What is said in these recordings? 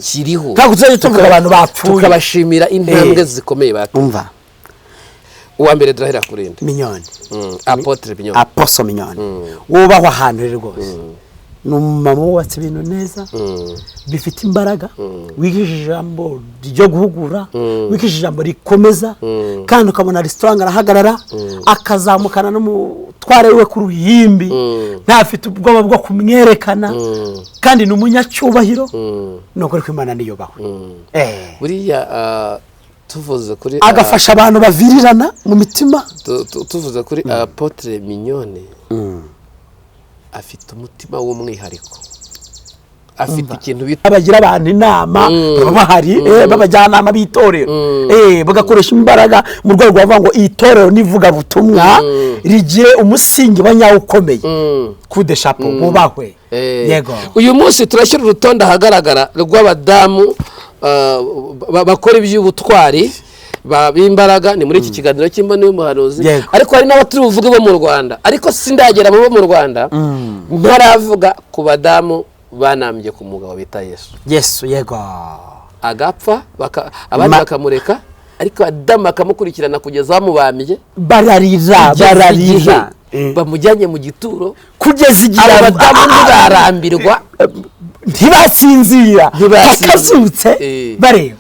Kiriho. Ntabwo tuzajya tuvuga abantu bapfuye. Tukabashimira intambwe zikomeye bateye. Umva. Uwa mbere turahera kuri nde? Mignonne. Apôtre Mignonne. Apostle Mignonne wubahwa ahantu rero rwose, ni umumama wubatse ibintu neza bifite imbaraga, wigishije ijambo ryo guhugura, wigishije ijambo rikomeza, kandi ukabona resitora arahagarara, akazamukana n'umutware we ku ruhimbi, ntafite ubwoba bwo kumwerekana, kandi ni umunyacyubahiro. Ni ukuri ko Imana niyubahwe. Buriya tuvuze kuri Agafasha abantu bavirirana mu mitima. Tuvuze kuri Apôtre Mignonne, afite umutima w'umwihariko, afite ikintu bita Bagira abantu inama, baba bahari b'abajyanama b'itorero, bagakoresha imbaraga mu rwego bavuga ngo itorero n'ivugabutumwa rigire umusingi wa nyawo ukomeye. Kude shapo, bubahwe. Yego. Uyu munsi turashyira urutonde ahagaragara rw'abadamu bakora iby'ubutwari, b'imbaraga. Ni muri iki kiganiro cy'Imboni y'Umuhanuzi. Ariko hari n'abaturi buvuge bo mu Rwanda, ariko sindagera mu bo mu Rwanda ntaravuga ku badamu banambye ku mugabo bita Yesu. Yesu, yego. Agapfa, abandi bakamureka, ariko adamu bakamukurikirana kugeza bamubambye. Bararira. Kugeza Bararira. igihe bamujyanye mu gituro. Kugeza igihe Abo badamu ntibarambirwa. Ntibasinzira. Ntibasinzira. Bakazutse bareba.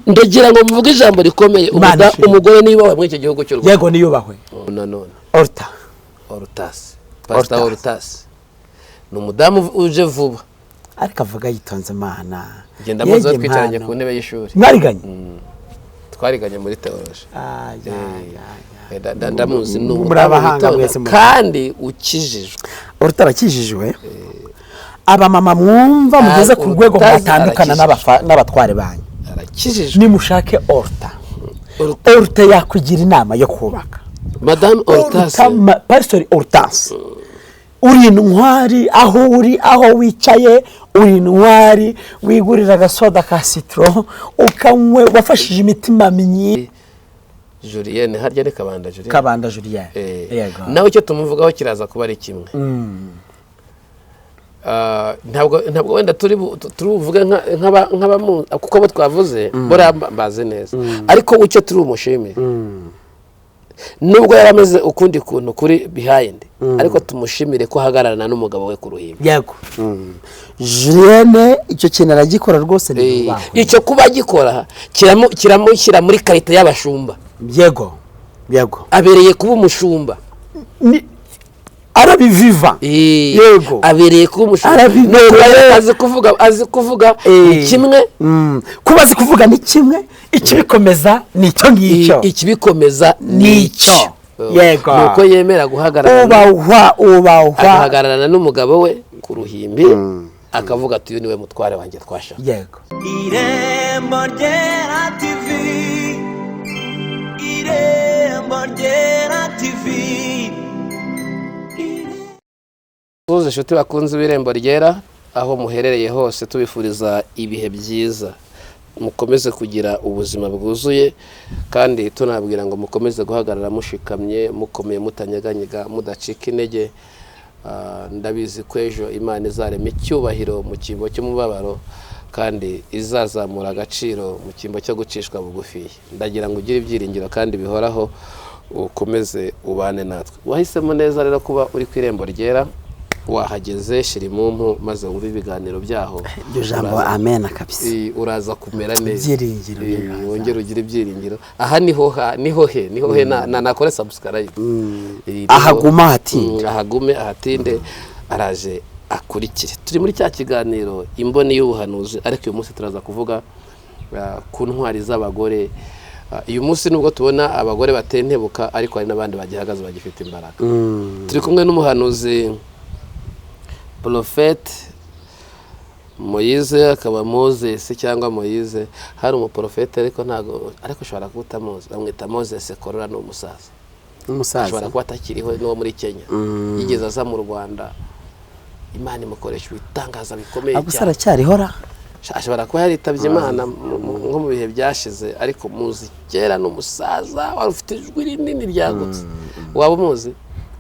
Ndagira ngo muvuge ijambo rikomeye. Imana ishimwe. Umugore niba muri icyo gihugu cy'u Rwanda. Yego, niyubahwe. Nanone Oruta. Orutasi, Pasita. Orutasi. Orutasi ni umudamu uje vuba. Ariko avuga yitonze, Imana. Genda muzi, Yege twicaranye impano. ku ntebe y'ishuri. Mwariganye? Twariganye muri théologie. Ah, ya, ya, ya. Ndamuzi, ni Muri umudamu abahanga witonda mwese muri. kandi ukijijwe. Oruta arakijijwe. Abamama mwumva mugeze ku rwego Orutasi mwatandukana arakijijwe. n'abatware banyu, Arakijijwe. nimushake Oruta. Oruta yakugira inama yo kubaka. Madamu Orutasi. Oruta, Pasitori Orutasi, uri intwari aho uri, aho wicaye uri intwari. Wigurira agasoda ka citron ukanywe, wafashije imitima myinshi. Julienne, harya ni Kabanda Julienne? Kabanda Julienne. Yego. Nawe icyo tumuvugaho kiraza kuba ari kimwe. Ntabwo wenda turi buvuge nk'abamu, kuko abo twavuze buriya mbazi neza, ariko icyo turi bumushimire, nubwo yari ameze ukundi kuntu kuri behind, ariko tumushimire ko ahagararana n'umugabo we ku ruhimbi. Yego, Julienne icyo kintu aragikora rwose, ni yubahwe. Icyo kuba agikora kiramushyira muri qualité y'abashumba. Yego. Abereye kuba umushumba. Arabiviva. Yego. Abereye kuba umushumba. Arabibereye. Ni ukuba azi kuvuga ni kimwe. Kuba azi kuvuga ni kimwe, ikibikomeza ni icyo ngicyo. Ikibikomeza ni icyo. Yego. Ni uko yemera guhagararana Ubahwa, ubahwa. agahagararana n'umugabo we ku ruhimbi, akavuga ati: "Uyu niwe mutware wanjye twashaka." Yego. Irembo Ryera TV, Irembo Ryera TV. Tuzi inshuti bakunze b'Irembo Ryera aho muherereye hose, tubifuriza ibihe byiza, mukomeze kugira ubuzima bwuzuye, kandi tunabwira ngo mukomeze guhagarara mushikamye, mukomeye, mutanyeganyega, mudacika intege. Ndabizi ko ejo Imana izarema icyubahiro mu cyimbo cy'umubabaro, kandi izazamura agaciro mu cyimbo cyo gucishwa bugufi. Ndagira ngo ugire ibyiringiro kandi bihoraho, ukomeze ubane natwe. Wahisemo neza rero kuba uri ku Irembo Ryera, wahageze, shira impumu maze wumve ibiganiro byaho. Iryo jambo, amen kabisa. Uraza kumera neza. Ibyiringiro biraza. Wongere ugire ibyiringiro. Aha niho ha niho he niho he na nakore subscribe. Ahaguma ahatinde. Ahagume ahatinde, araje akurikire. Turi muri cya kiganiro Imboni y'Ubuhanuzi, ariko uyu munsi turaza kuvuga ku ntwari z'abagore. Uyu munsi nubwo tubona abagore batentebuka, ariko hari n'abandi bagihagaze, bagifite imbaraga. Turi kumwe n'umuhanuzi Porofete Moyize, akaba Moses cyangwa Moyize. Hari umuporofete, ariko ntabwo, ariko ushobora kuba utamuzi, bamwita Moses Korora, ni umusaza. Umusaza. Ashobora kuba atakiriho, n'uwo muri Kenya. Yigeze aza mu Rwanda, Imana imukoresha ibitangaza bikomeye Gusa cyane. aracyariho ra? Ashobora kuba yaritabye Imana nko mu bihe byashize, ariko muzi kera, ni umusaza wari ufite ijwi rinini ryagutse. Waba umuzi?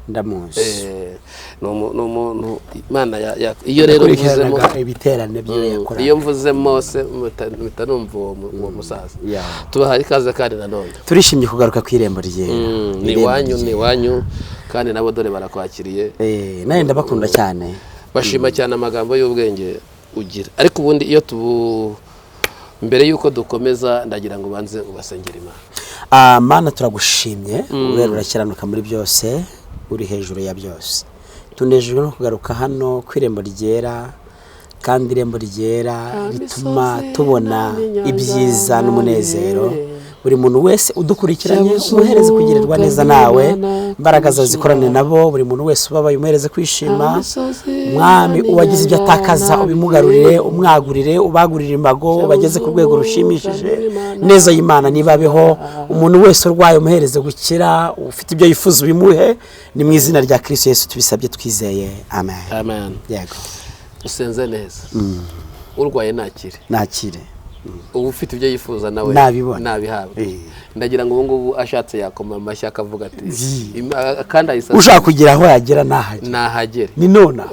Ndamuzi. Ni umuntu Imana iyo rero mvuzemo Nakurikiranaga ibiterane byo yakoraga. Iyo mvuze Mose mpita numva uwo musaza. Tubahaye ikaze kandi nanone. Turishimye kugaruka ku Irembo Ryera. Ni Irembo iwanyu, ni Ryera. iwanyu kandi nabo dore barakwakiriye. Nanjye ndabakunda cyane. Bashima cyane amagambo y'ubwenge ugira. Ariko ubundi iyo tubu mbere y'uko dukomeza, ndagira ngo ubanze ubasengere Imana. Mana, turagushimye, urera urakiranuka muri byose, uri hejuru ya byose. Tunejejwe no kugaruka hano ku Irembo Ryera, kandi Irembo Ryera rituma tubona ibyiza n'umunezero. Buri muntu wese udukurikiranye umuhereze kugirirwa neza nawe, imbaraga zawe zikorane nabo. Buri muntu wese ubabaye umuhereze kwishima. Mwami, uwagize ibyo atakaza ubimugarurire, umwagurire, ubagurire imbago, bageze ku rwego rushimishije. Neza y'Imana nibabeho. Umuntu wese urwaye umuhereze gukira, ufite ibyo yifuza ubimuhe. Ni mu izina rya Kristo Yesu tubisabye twizeye, amen. Amen. Yego. Usenze neza. Urwaye nakire. Nakire. Uba ufite ibyo yifuza nawe Nabibona. nabihabwe. Ndagira ngo ubu ngubu ashatse yakoma amashyi akavuga ati kandi ahise Ushaka kugira aho yagera nahagera. Nahagere. Ni nona.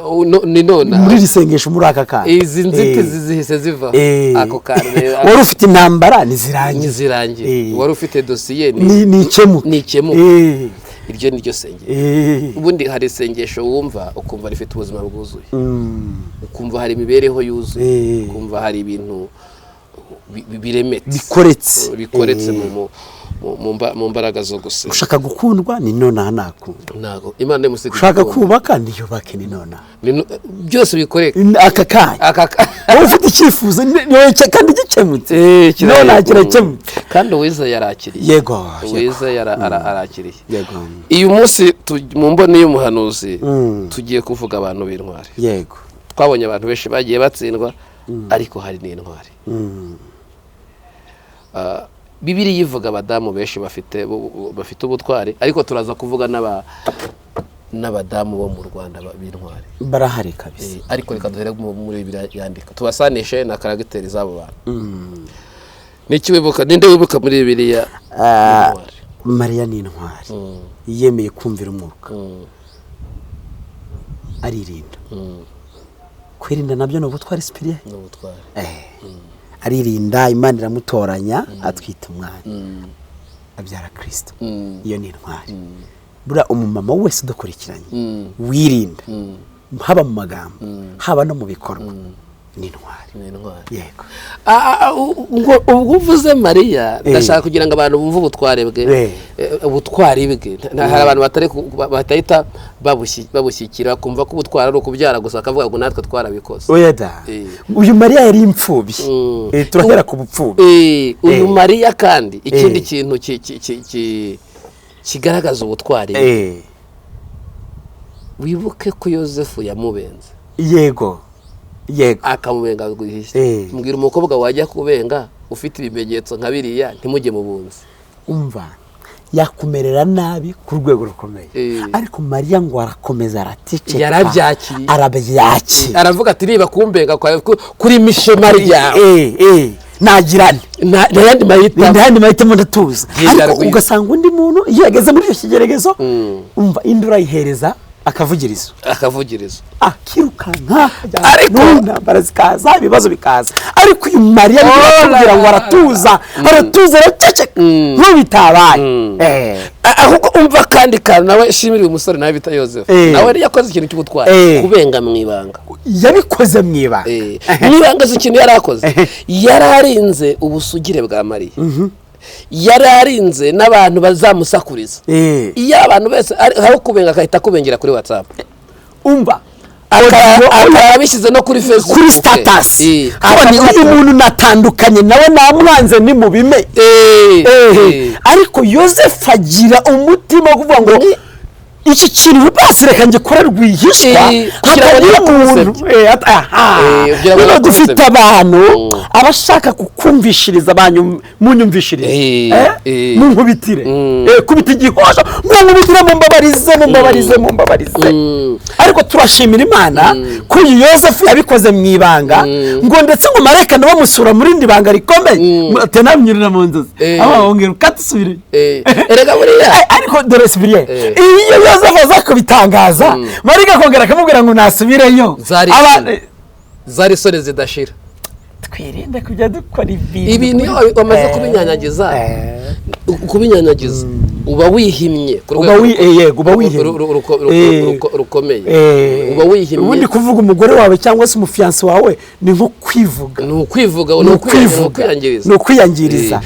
Ni nona. Muri iri sengesho, muri aka kanya. Izi nzitizi zihise ziva ako kantu rero. Wari ufite intambara ntizirangiye. Ntizirangiye. Wari ufite dosiye ni ikemuke. Ni ikemuke. Iryo ni ryo sengesho. Ubundi hari isengesho wumva ukumva rifite ubuzima bwuzuye, ukumva hari imibereho yuzuye, ukumva hari ibintu biremetse, Bikoretse. bikoretse mu mbaraga zo gusenga. Ushaka gukundwa, ni nonaha nakundwa. Ntabwo Imana imusiga. Ushaka kubaka, niyubake, ni nonaha. Byose bikoreka. Aka kanya. Wowe ufite icyifuzo kandi gikemutse, nonaha kirakemutse. Kandi uwizeye yarakiriye. Yego. Uwizeye arakiriye. Yego. Uyu munsi mu mboni y'umuhanuzi tugiye kuvuga abantu b'intwari. Twabonye abantu benshi bagiye batsindwa, ariko hari n'intwari. Bibiliya ivuga abadamu benshi bafite ubutwari, ariko turaza kuvuga n'abadamu bo mu Rwanda b'intwari. Barahari kabisa. Ariko reka duhere muri Bibiliya yandika, tubasanishe na caractère z'abo bantu. Niki wibuka? Ninde wibuka muri Bibiliya intwari? Mariya ni intwari. Yemeye kumvira umwuka, aririnda. Kwirinda nabyo ni ubutwari sipiriye. Ni ubutwari. Aririnda, Imana iramutoranya, atwita umwana, abyara Kirisito. Iyo ni intwari. Buriya umumama wese udukurikiranye wirinda, haba mu magambo, haba no mu bikorwa, ni intwari. Ni intwari. Yego. Ubwo uvuze Mariya, ndashaka kugira ngo abantu bumve ubutware bwe. Ubutwari bwe, hari abantu batari batahita babushyikira, kumva ko ubutwari ari ukubyara gusa, akavuga ngo natwe twarabikoze. Oya da. Uyu Mariya yari imfubyi. Turahera ku bupfubyi. Uyu Mariya kandi ikindi kintu kigaragaza ubutwari bwe, wibuke ko Yosefu yamubenze. Yego. Akamubenga rwihishwa. Mbwira umukobwa wajya kubenga ufite ibimenyetso nka biriya ntimujye mu bunzi. Umva, yakumerera nabi ku rwego rukomeye, ariko Mariya ngo arakomeza, araticeka. Yarabyakiriye. Arabyakira. Aravuga ati niba kumbenga kwawe kuri mishema ryawe, Nagira nte? Nta yandi mahitamo. Nta yandi mahitamo, ndatuza. Genda Ariko rwiza. ugasanga undi muntu iyo yageze muri icyo kigeragezo, umva, indi urayihereza akavugirizo. Akavugirizo. Akirukanka Ariko intambara zikaza, ibibazo bikaza, ariko uyu Mariya Oh arakubwira ngo la la. aratuza, aratuza, araceceka nk'ubitabaye. Ahubwo umva kandi kantu nawe shimira uyu musore nawe bita Yosefu. Nawe yari yakoze ikintu cy'ubutwari, kubenga mu ibanga. Yabikoze mu ibanga. Mu ibanga. Si ikintu yari akoze, yari arinze ubusugire bwa Mariya, yari arinze n'abantu bazamusakuriza. Iyo abantu bese aho kubenga akahita akubengera kuri WhatsApp, Umva, akaba yabishyize no kuri Facebook, kuri status, haba ni uyu muntu natandukanye nawe, namwanze, ni mubime. Ariko Yosefu agira umutima wo kuvuga ngo iki kintu basi reka ngikore rwihishwa, Kugira ngo hatagira umuntu ntibakumusebye. Aha. Kugira ngo Noneho dufite ntibakumusebye. abantu abashaka kukumvishiriza banyu, munyumvishirize, munkubitire, kubita igihosho, munkubitire, mumbabarize, mumbabarize, mumbabarize. Ariko turashimira Imana ko uyu Yosefu yabikoze mu ibanga, ngo ndetse ngo marayika nawe amusura muri rindi banga rikomeye, tenamnyurira mu nzozi, aho bongera ukatusubire. Erega buriya Ariko dore sibiriye, iyo Yosefu aza kubitangaza, Marika akongera akamubwira ngo nasubireyo. Zari zari isoni zidashira. Twirinde kujya dukora ibintu. Ibintu iyo wamaze kubinyanyagiza, kubinyanyagiza uba wihimye ku Uba rwego yego, uba wihimye. Rukomeye. Uba wihimye. Ubundi kuvuga umugore wawe cyangwa se umufiyanse wawe ni nko kwivuga. Ni ukwivuga, Ni ni ukwivuga, ukwiyangiriza. Ni ukwiyangiriza.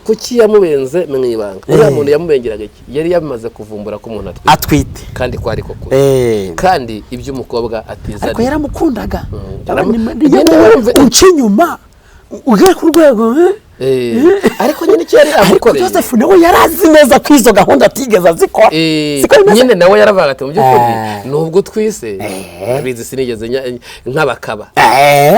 Kuki yamubenze mu ibanga? Uriya muntu yamubengeraga iki? Yari yamaze kuvumbura ko umuntu atwite, Atwite. kandi ko ariko kuri, kandi ibyo umukobwa Ariko atizaniye. yaramukundaga. Nyine Unca inyuma ugere ku rwego, eh? Ariko nyine icyo yari Ariko yamukoreye, Joseph nawe yari azi neza ko izo gahunda atigeze azikora. Siko bimeze? Nyine nawe yaravuga ati: "Mu by'ukuri, nubwo utwise, abizi sinigeze nk'abakaba."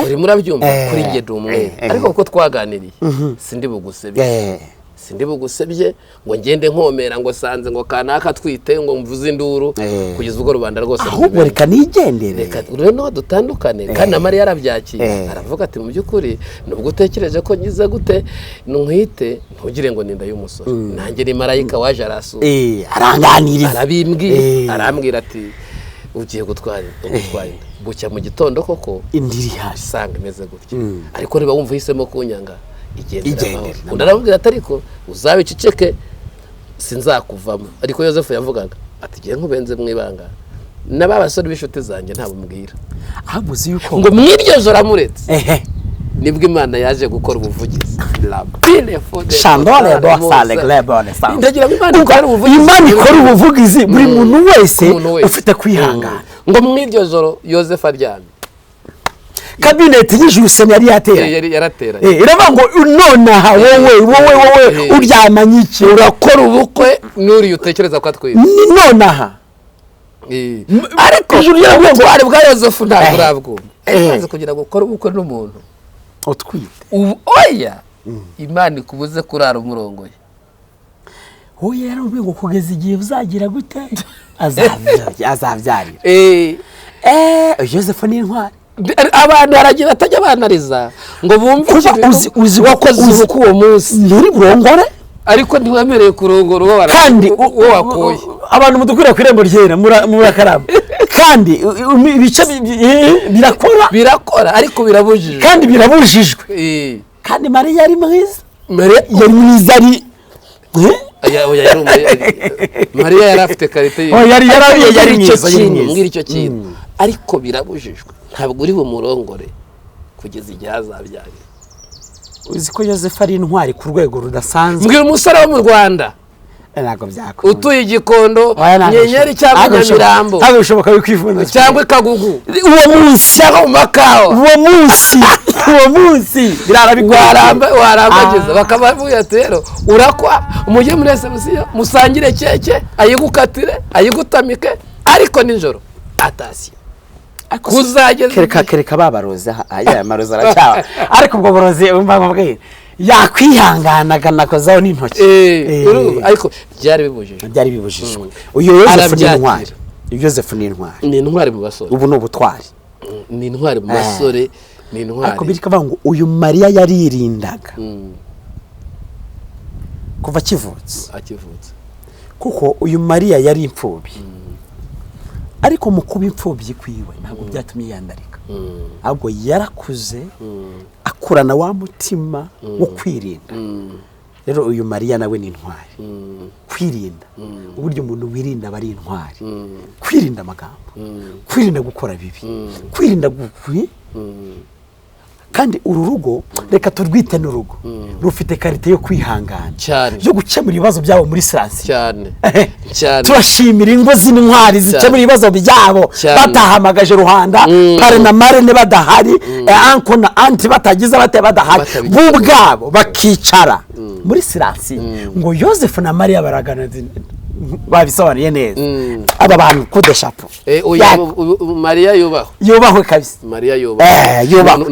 Urimo urabyumva? Kuri njye ndi umwere, ariko kuko twaganiriye, sindi bugusebye, sindi bugusebye ngo ngende nkomera ngo sanze ngo kanaka atwite, ngo mvuze induru kugeza ubwo rubanda rwose Ahubwo rubimenya. reka nigendere. Reka noneho dutandukane. Kandi na Mariya arabyakira, aravuga ati: "Mu by'ukuri, nubwo utekereje ko ngize gute ntwite, ntugire ngo ni inda y'umusore. Nanjye ni marayika waje arasura, Aranganiriza. arabimbwiye, arambwira ati ugiye gutwara inda, ugutwara inda." Bucya mu gitondo koko Indi iri hasi. usanga imeze gutya. "Ariko niba wumva uhisemo kunyanga, igendere Igendere amahoro." n'amahoro. Undi aramubwira ati: "Ariko uzabiceceke, sinzakuvamo." Ariko Yosefu yavugaga ati: "Ngiye nkubenze mu ibanga, na ba basore b'inshuti zanjye ntabwo mbwira." Ahubwo uzi yuko Ngo mw'iryo joro amuretse, nibwo Imana yaje gukora ubuvugizi. Shandole bosale glebone sa. Ndagira ngo Imana ikore ubuvugizi. Imana ikora ubuvugizi buri muntu wese Umuntu wese. ufite kwihangana. Ngo mw'iryo joro Yosefu aryamye, Kabineti y'ijuru, sena yari yateranye. Yari yarateranye. Iravuga ngo: "Nonaha wowe, wowe, wowe, uryamanye iki?" Urakora ubukwe n'uriya utekereza ko atwite. Ni nonaha. Ariko Ijuru ryaravuga ngo ubutwari bwa Yosefu ntabwo urabwumva. Maze kugira ngo ukore ubukwe n'umuntu utwite, ubu, oya, Imana ikubuze kurara umurongoye. Wowe yaramubwiye ngo kugeza igihe uzagira gute, azabyarira. Yosefu ni intwari. Abantu haragira batajya banariza ngo bumve Kuba ikintu uzi wakoze ubukwe uwo munsi, nturi burongore, ariko ntiwemerewe kurongora uwo kandi uwo wakuye. Abantu mudukwira ku Irembo Ryera murakaramba, kandi ibice birakora. Birakora, ariko birabujijwe. Kandi birabujijwe. Kandi Mariya yari mwiza. Mariya Yari mwiza ari Oya, oya, Mariya yari afite qualité ye. Oya, yari Ariko icyo mwiza, yari kintu, mwiza. mbwira icyo kintu, ariko birabujijwe, ntabwo uri bumurongore kugeza igihe azabyarira. Uzi ko Yosefu ari intwari ku rwego rudasanzwe. Mbwira umusore wo mu Rwanda Ntabwo byakunda. utuye i Gikondo, Oya, ntabwo Nyenyeri bishoboka. cyangwa Ntabwo bishoboka. Nyamirambo Ntabwo bishoboka wikwivuna. cyangwa i Kagugu Uwo munsi, cyangwa mu Makawa, uwo munsi, uwo munsi birarabikora. Warambagiza, bakaba bavuga ati: "Rero urakwa, mujye muri reception musangire keke, ayigukatire, ayigutamike, ariko nijoro atasiyo kuzageza Kereka igihe." kereka babarozi, aya marozi aracyaba, ariko ubwo burozi umva nkubwire, yakwihangana akanakozaho n'intoki. Urumva, ariko byari bibujijwe. Byari bibujijwe. Uyu Yosefu ni Arabyakira. intwari, uyu Yosefu ni intwari. Ni intwari mu basore. Ubu ni ubutwari. Ni intwari mu basore, ni intwari. Ariko bikavuga ngo uyu Mariya yaririndaga kuva akivutse. Akivutse. Kuko uyu Mariya yari imfubyi, ariko mu kuba imfubyi kwiwe ntabwo byatumye yiyandarika, ahubwo yarakuze akurana wa mutima wo kwirinda. Rero uyu Mariya nawe ni intwari. Kwirinda, uburyo umuntu wirinda aba ari intwari. Kwirinda amagambo, kwirinda gukora bibi, kwirinda kandi uru rugo, reka turwite n'urugo rufite qualité yo kwihangana, Cyane. yo gukemura ibibazo byabo muri siransiyo. Cyane cyane. Turashimira ingo z'intwari zikemura ibibazo byabo batahamagaje ruhanda, parrain na marraine badahari, uncle na auntie batagize bate badahari, Batabigize. bo ubwabo bakicara muri siransiyo. Ngo Yosefu na Mariya baragana, babisobanuye neza aba bantu kudeshapo. Oya, Mariya yubahwe. Yubahwe kabisa. Mariya yubahwe. Yubahwe.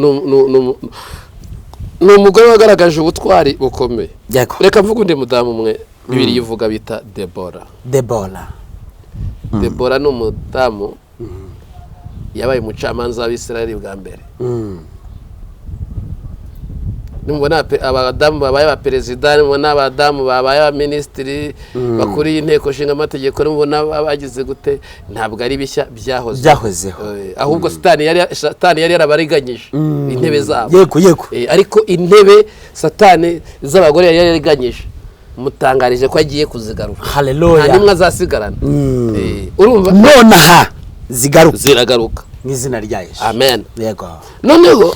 Ni umugore wagaragaje ubutwari bukomeye. Yego. Reka mvuge undi mudamu umwe Bibiliya ivuga bita Debora. Debora. Debora ni umudamu yabaye umucamanza w'Abisirayeli bwa mbere. Nimubona abadamu babaye abaperezida, nimubona abadamu babaye abaminisitiri bakuriye inteko nshinga amategeko, nimubona bagize gute, ntabwo ari bishya, byahozeho. Ahubwo Satani yari yarabariganyije intebe zabo. Yego yego. Ariko intebe Satani z'abagore yari yariganyije, mutangarije ko agiye kuzigaruka. Haleluya. Nta nimwe azasigarana. Urumva nonaha zigaruka, ziragaruka mu izina rya Yesu. Amen. Yego. Noneho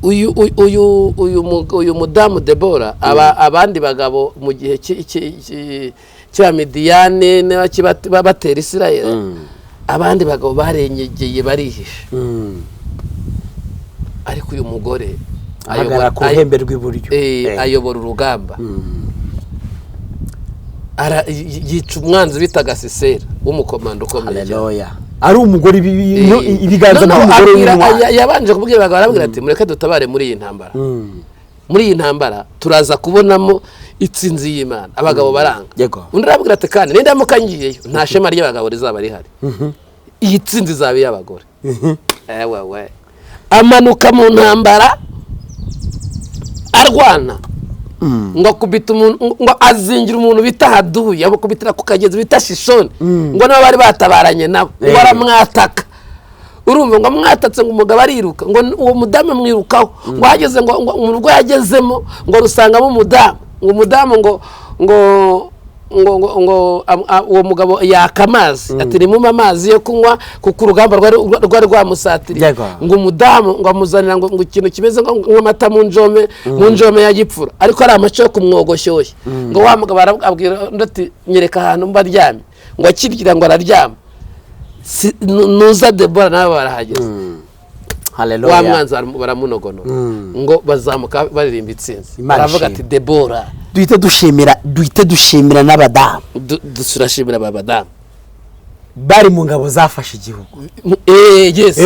uyu mudamu Debora, abandi bagabo mu gihe cya Midiyane batera Isirayeli, abandi bagabo barenyegeye barihisha. Ariko uyu mugore ahagarara ku ruhembe rw'iburyo, ayobora urugamba, yica umwanzi bitaga Sisera w'umukomando ukomeye. Haleluya. Ari umugore, ibiganza by'umugore w'intwari. Yabanje kubwira abagabo, arabwira ati mureke dutabare muri iyi ntambara. Muri iyi ntambara turaza kubonamo itsinzi y'Imana. Abagabo baranga. Undi arabwira ati kandi nindamuka ngiyeyo nta shema ry'abagabo rizaba rihari, iyi tsinzi izaba iy'abagore. Ewe amanuka mu ntambara arwana, ngo akubita umuntu, ngo azingira umuntu bita Haduyi, amukubitira ku kagezi bita Shishoni, ngo nabo bari batabaranye nabo, ngo aramwataka. Urumva ngo amwatatse, ngo umugabo ariruka, ngo uwo mudamu amwirukaho, ngo hageze ngo mu rugo yagezemo ngo rusangamo umudamu, ngo umudamu ngo ngo ngo ngo uwo mugabo yaka amazi, ati nimumpe amazi yo kunywa kuko urugamba rwari rwamusatiriye. Ngo umudamu ngo amuzanira ngo ikintu kimeze nk'amata mu njome ya gipfura, ariko ari amaco yo kumwogoshoye. Ngo wa mugabo arabwira undi ati nyereka ahantu mba aryamye, ngo akirira ngo araryama. Nuza Debora nawe barahageze. Haleluya. Wa mwanzi baramunogonora, ngo bazamuka baririmba itsinzi, baravuga ati Debora. Duhite dushimira n'abadamu. Turashimira abadamu bari mu ngabo zafashe igihugu. Yes.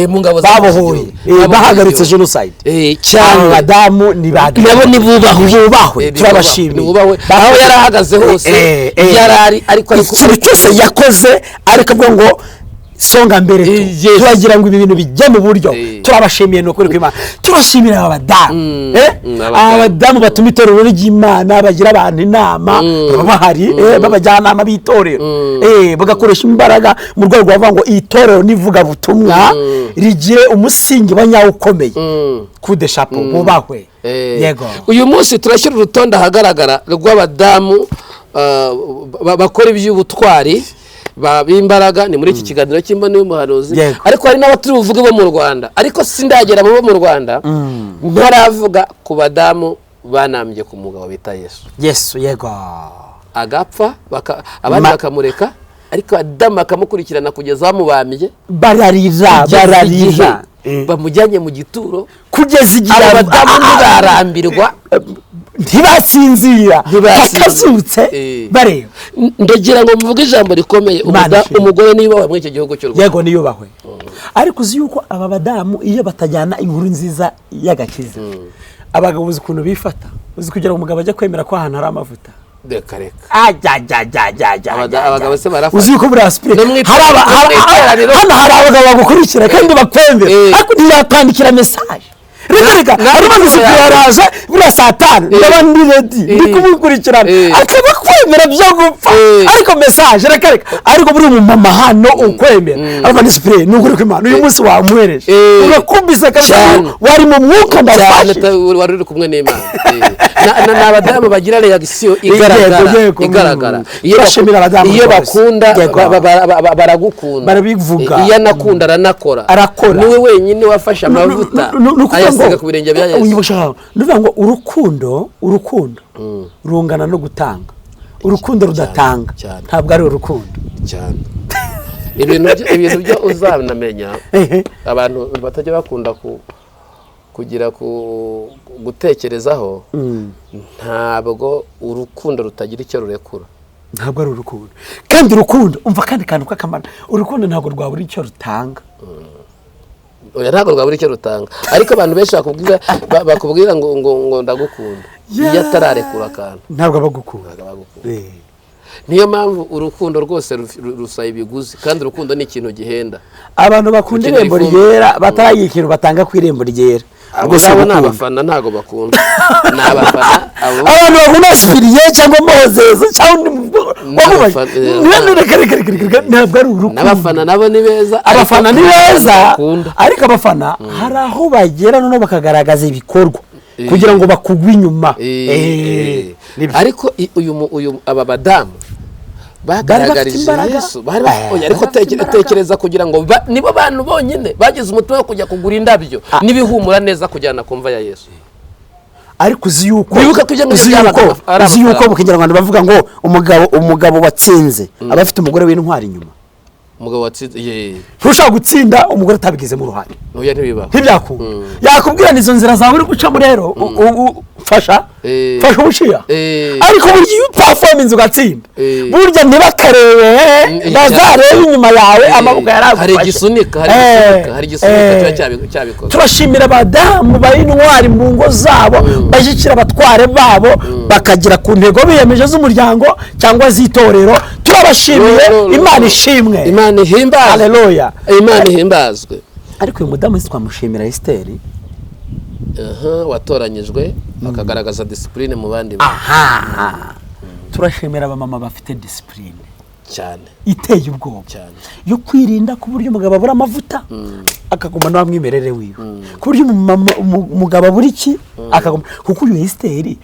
Mu ngabo babohoye, bahagaritse genocide. Cyane. Abadamu ni nabo nibubahwe, turabashimiye. Aho yarahagaze hose yarari, ariko ikintu cyose yakoze ariko avuga ngo songa mbere tu, turagira ngo ibi bintu bijye mu buryo. Turabashimiye no kuri kw'Imana. Turashimira abadamu. Abadamu batuma itorero ry'Imana, bagira abantu inama, baba bahari, babajyanama b'itorero, bagakoresha imbaraga mu rwego rwo ngo itorero nivuga butumwa rigire umusingi wa nyawo ukomeye. Coup de chapeau, bubahwe. Yego. Uyu munsi turashyira urutonde ahagaragara rw'abadamu bakora iby'ubutwari b'imbaraga. Ni muri iki kiganiro cy'imboni y'umuhanuzi, ariko hari n'abaturi buvuge bo mu Rwanda, ariko sindagera bo mu Rwanda ntaravuga ku badamu banambye ku mugabo bita Yesu. Yesu, yego. Agapfa abandi bakamureka, ariko Adamu bakamukurikirana kugeza bamubamiye, bararira bamujyanye mu gituro, kugeza igihe abadamu ntibarambirwa, ntibasinzira, bakazutse bareba. Ndagira ngo mvuge ijambo rikomeye, umugore niyubahwe muri iki gihugu cy'u Rwanda. Yego, niyubahwe. Ariko uzi yuko aba badamu iyo batajyana inkuru nziza y'agakiza, abagabo uzi ukuntu bifata, uzi kugira ngo umugabo ajye kwemera ko ahantu hari amavuta. Reka reka. Abagabo se barafata. Uzi yuko buriya spirit hano hari abagabo bagukurikira kandi bakwemera, ariko ntiyakwandikira message. Reka arimo gusubira buriya saa tanu ndaba ndi ready, ndi kumukurikirana, akaba kwemera byo gupfa, ariko message reka reka. Ariko buri umumama hano ukwemera aba ni spirit, ni ukuri kw'Imana. Uyu munsi wamuhereje urakumbise kabisa, wari mu mwuka ndafashe, wari uri kumwe n'Imana. Ni abadamu bagira reaction igaragara. Iyo bakunda baragukunda, barabivuga. Iyo anakunda aranakora, niwe wenyine wafashe amavuta ayasiga ku birenge bya Yesu. Nuvuga ngo urukundo rungana no gutanga. Urukundo rudatanga ntabwo ari urukundo cyane. Ibintu byo uzanamenya, abantu batajya bakunda kugira gutekerezaho, ntabwo urukundo rutagira icyo rurekura. Ntabwo ari urukundo. Kandi urukundo, umva kandi kantu k'akamaro, urukundo ntabwo rwabura icyo rutanga. Oya, ntabwo rwabura icyo rutanga. Ariko abantu benshi bakubwira ngo ngo ndagukunda, iyo atararekura akantu ntabwo abagukunda. Niyo mpamvu urukundo rwose rusaba ibiguzi, kandi urukundo ni ikintu gihenda. Abantu bakunda Ukenera Irembo ifumbire. Ryera bataragira ikintu batanga ku Irembo Ryera, Abo ubwo si ngabo ni ugukunda. abafana, ntabwo bakunda, ni abafana abo. Abantu bakunda Sipiriye cyangwa Mozezi cyangwa undi N'abafana- reka reka reka reka, ntabwo ari urukundo. N'abafana nabo ni beza, ariko Abafana ni beza. bakunda. Ariko abafana hari aho bagera noneho bakagaragaza ibikorwa kugira ngo bakugwe inyuma. Nibyo. Ariko uyu aba badamu bagaragarije imbaraga. Yesu bari bafite, oya, ariko Bari bafite imbaraga. Tekereza kugira ngo nibo bantu bonyine bagize umutima wo kujya kugura indabyo n'ibihumura neza kujyana ku mva ya Yesu. Ariko uzi yuko Wibuka ko ibyo ngibyo uzi byabaga yuko ari uzi yuko amafaranga. mu Kinyarwanda bavuga ngo umugabo watsinze aba afite umugore w'intwari inyuma. Umugabo watsinze, ye. Ntushobora gutsinda umugore atabigizemo uruhare. Oya, ntibibaho. Ntibyakunda. Yakubwira ni izo nzira zawe uri gucamo rero, fasha fasha ubushiya. Ariko burya iyo uperforminze ugatsinda, burya ntibakarebe, bazarebe inyuma yawe amaboko yaragufashe. Hari igisunika, hari igisunika, hari igisunika kiba cyabikoze. Turashimira abadamu bari intwari mu ngo zabo, bashyigikira abatware babo bakagera ku ntego biyemeje z'umuryango cyangwa z'itorero. Turabashimiye. No, no, no. Imana ishimwe. Imana ihimbazwe. Haleluya. Imana ihimbazwe. Ariko uyu mudamu twamushimira, Esiteri. Aha, watoranyijwe akagaragaza discipline mu bandi Aha turashimira abamama bafite discipline cyane. Iteye ubwoba Cyane. yo kwirinda, ku buryo umugabo abura amavuta akaguma n'uwamwimerere wiwe, ku buryo umugabo abura iki akaguma, kuko uyu Esiteri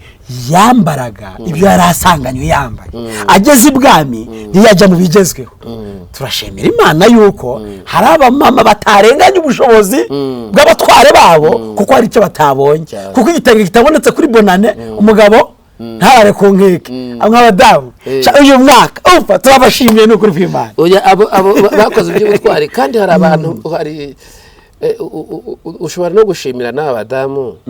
yambaraga ibyo yari asanganywe yambaye, ageze ibwami ntiyajya mu bigezweho. Turashimira Imana yuko hari abamama batarenganya ubushobozi bw'abatware babo, kuko hari icyo batabonye, Cyane. kuko igitenge kitabonetse kuri Bonane, umugabo ntabare ku nkeke. Nk'abadamu, uyu mwaka umva turabashimiye, ni ukuri kw'Imana. Oya, abo bakoze iby'ubutwari, kandi hari abantu, hari ushobora no gushimira n'aba badamu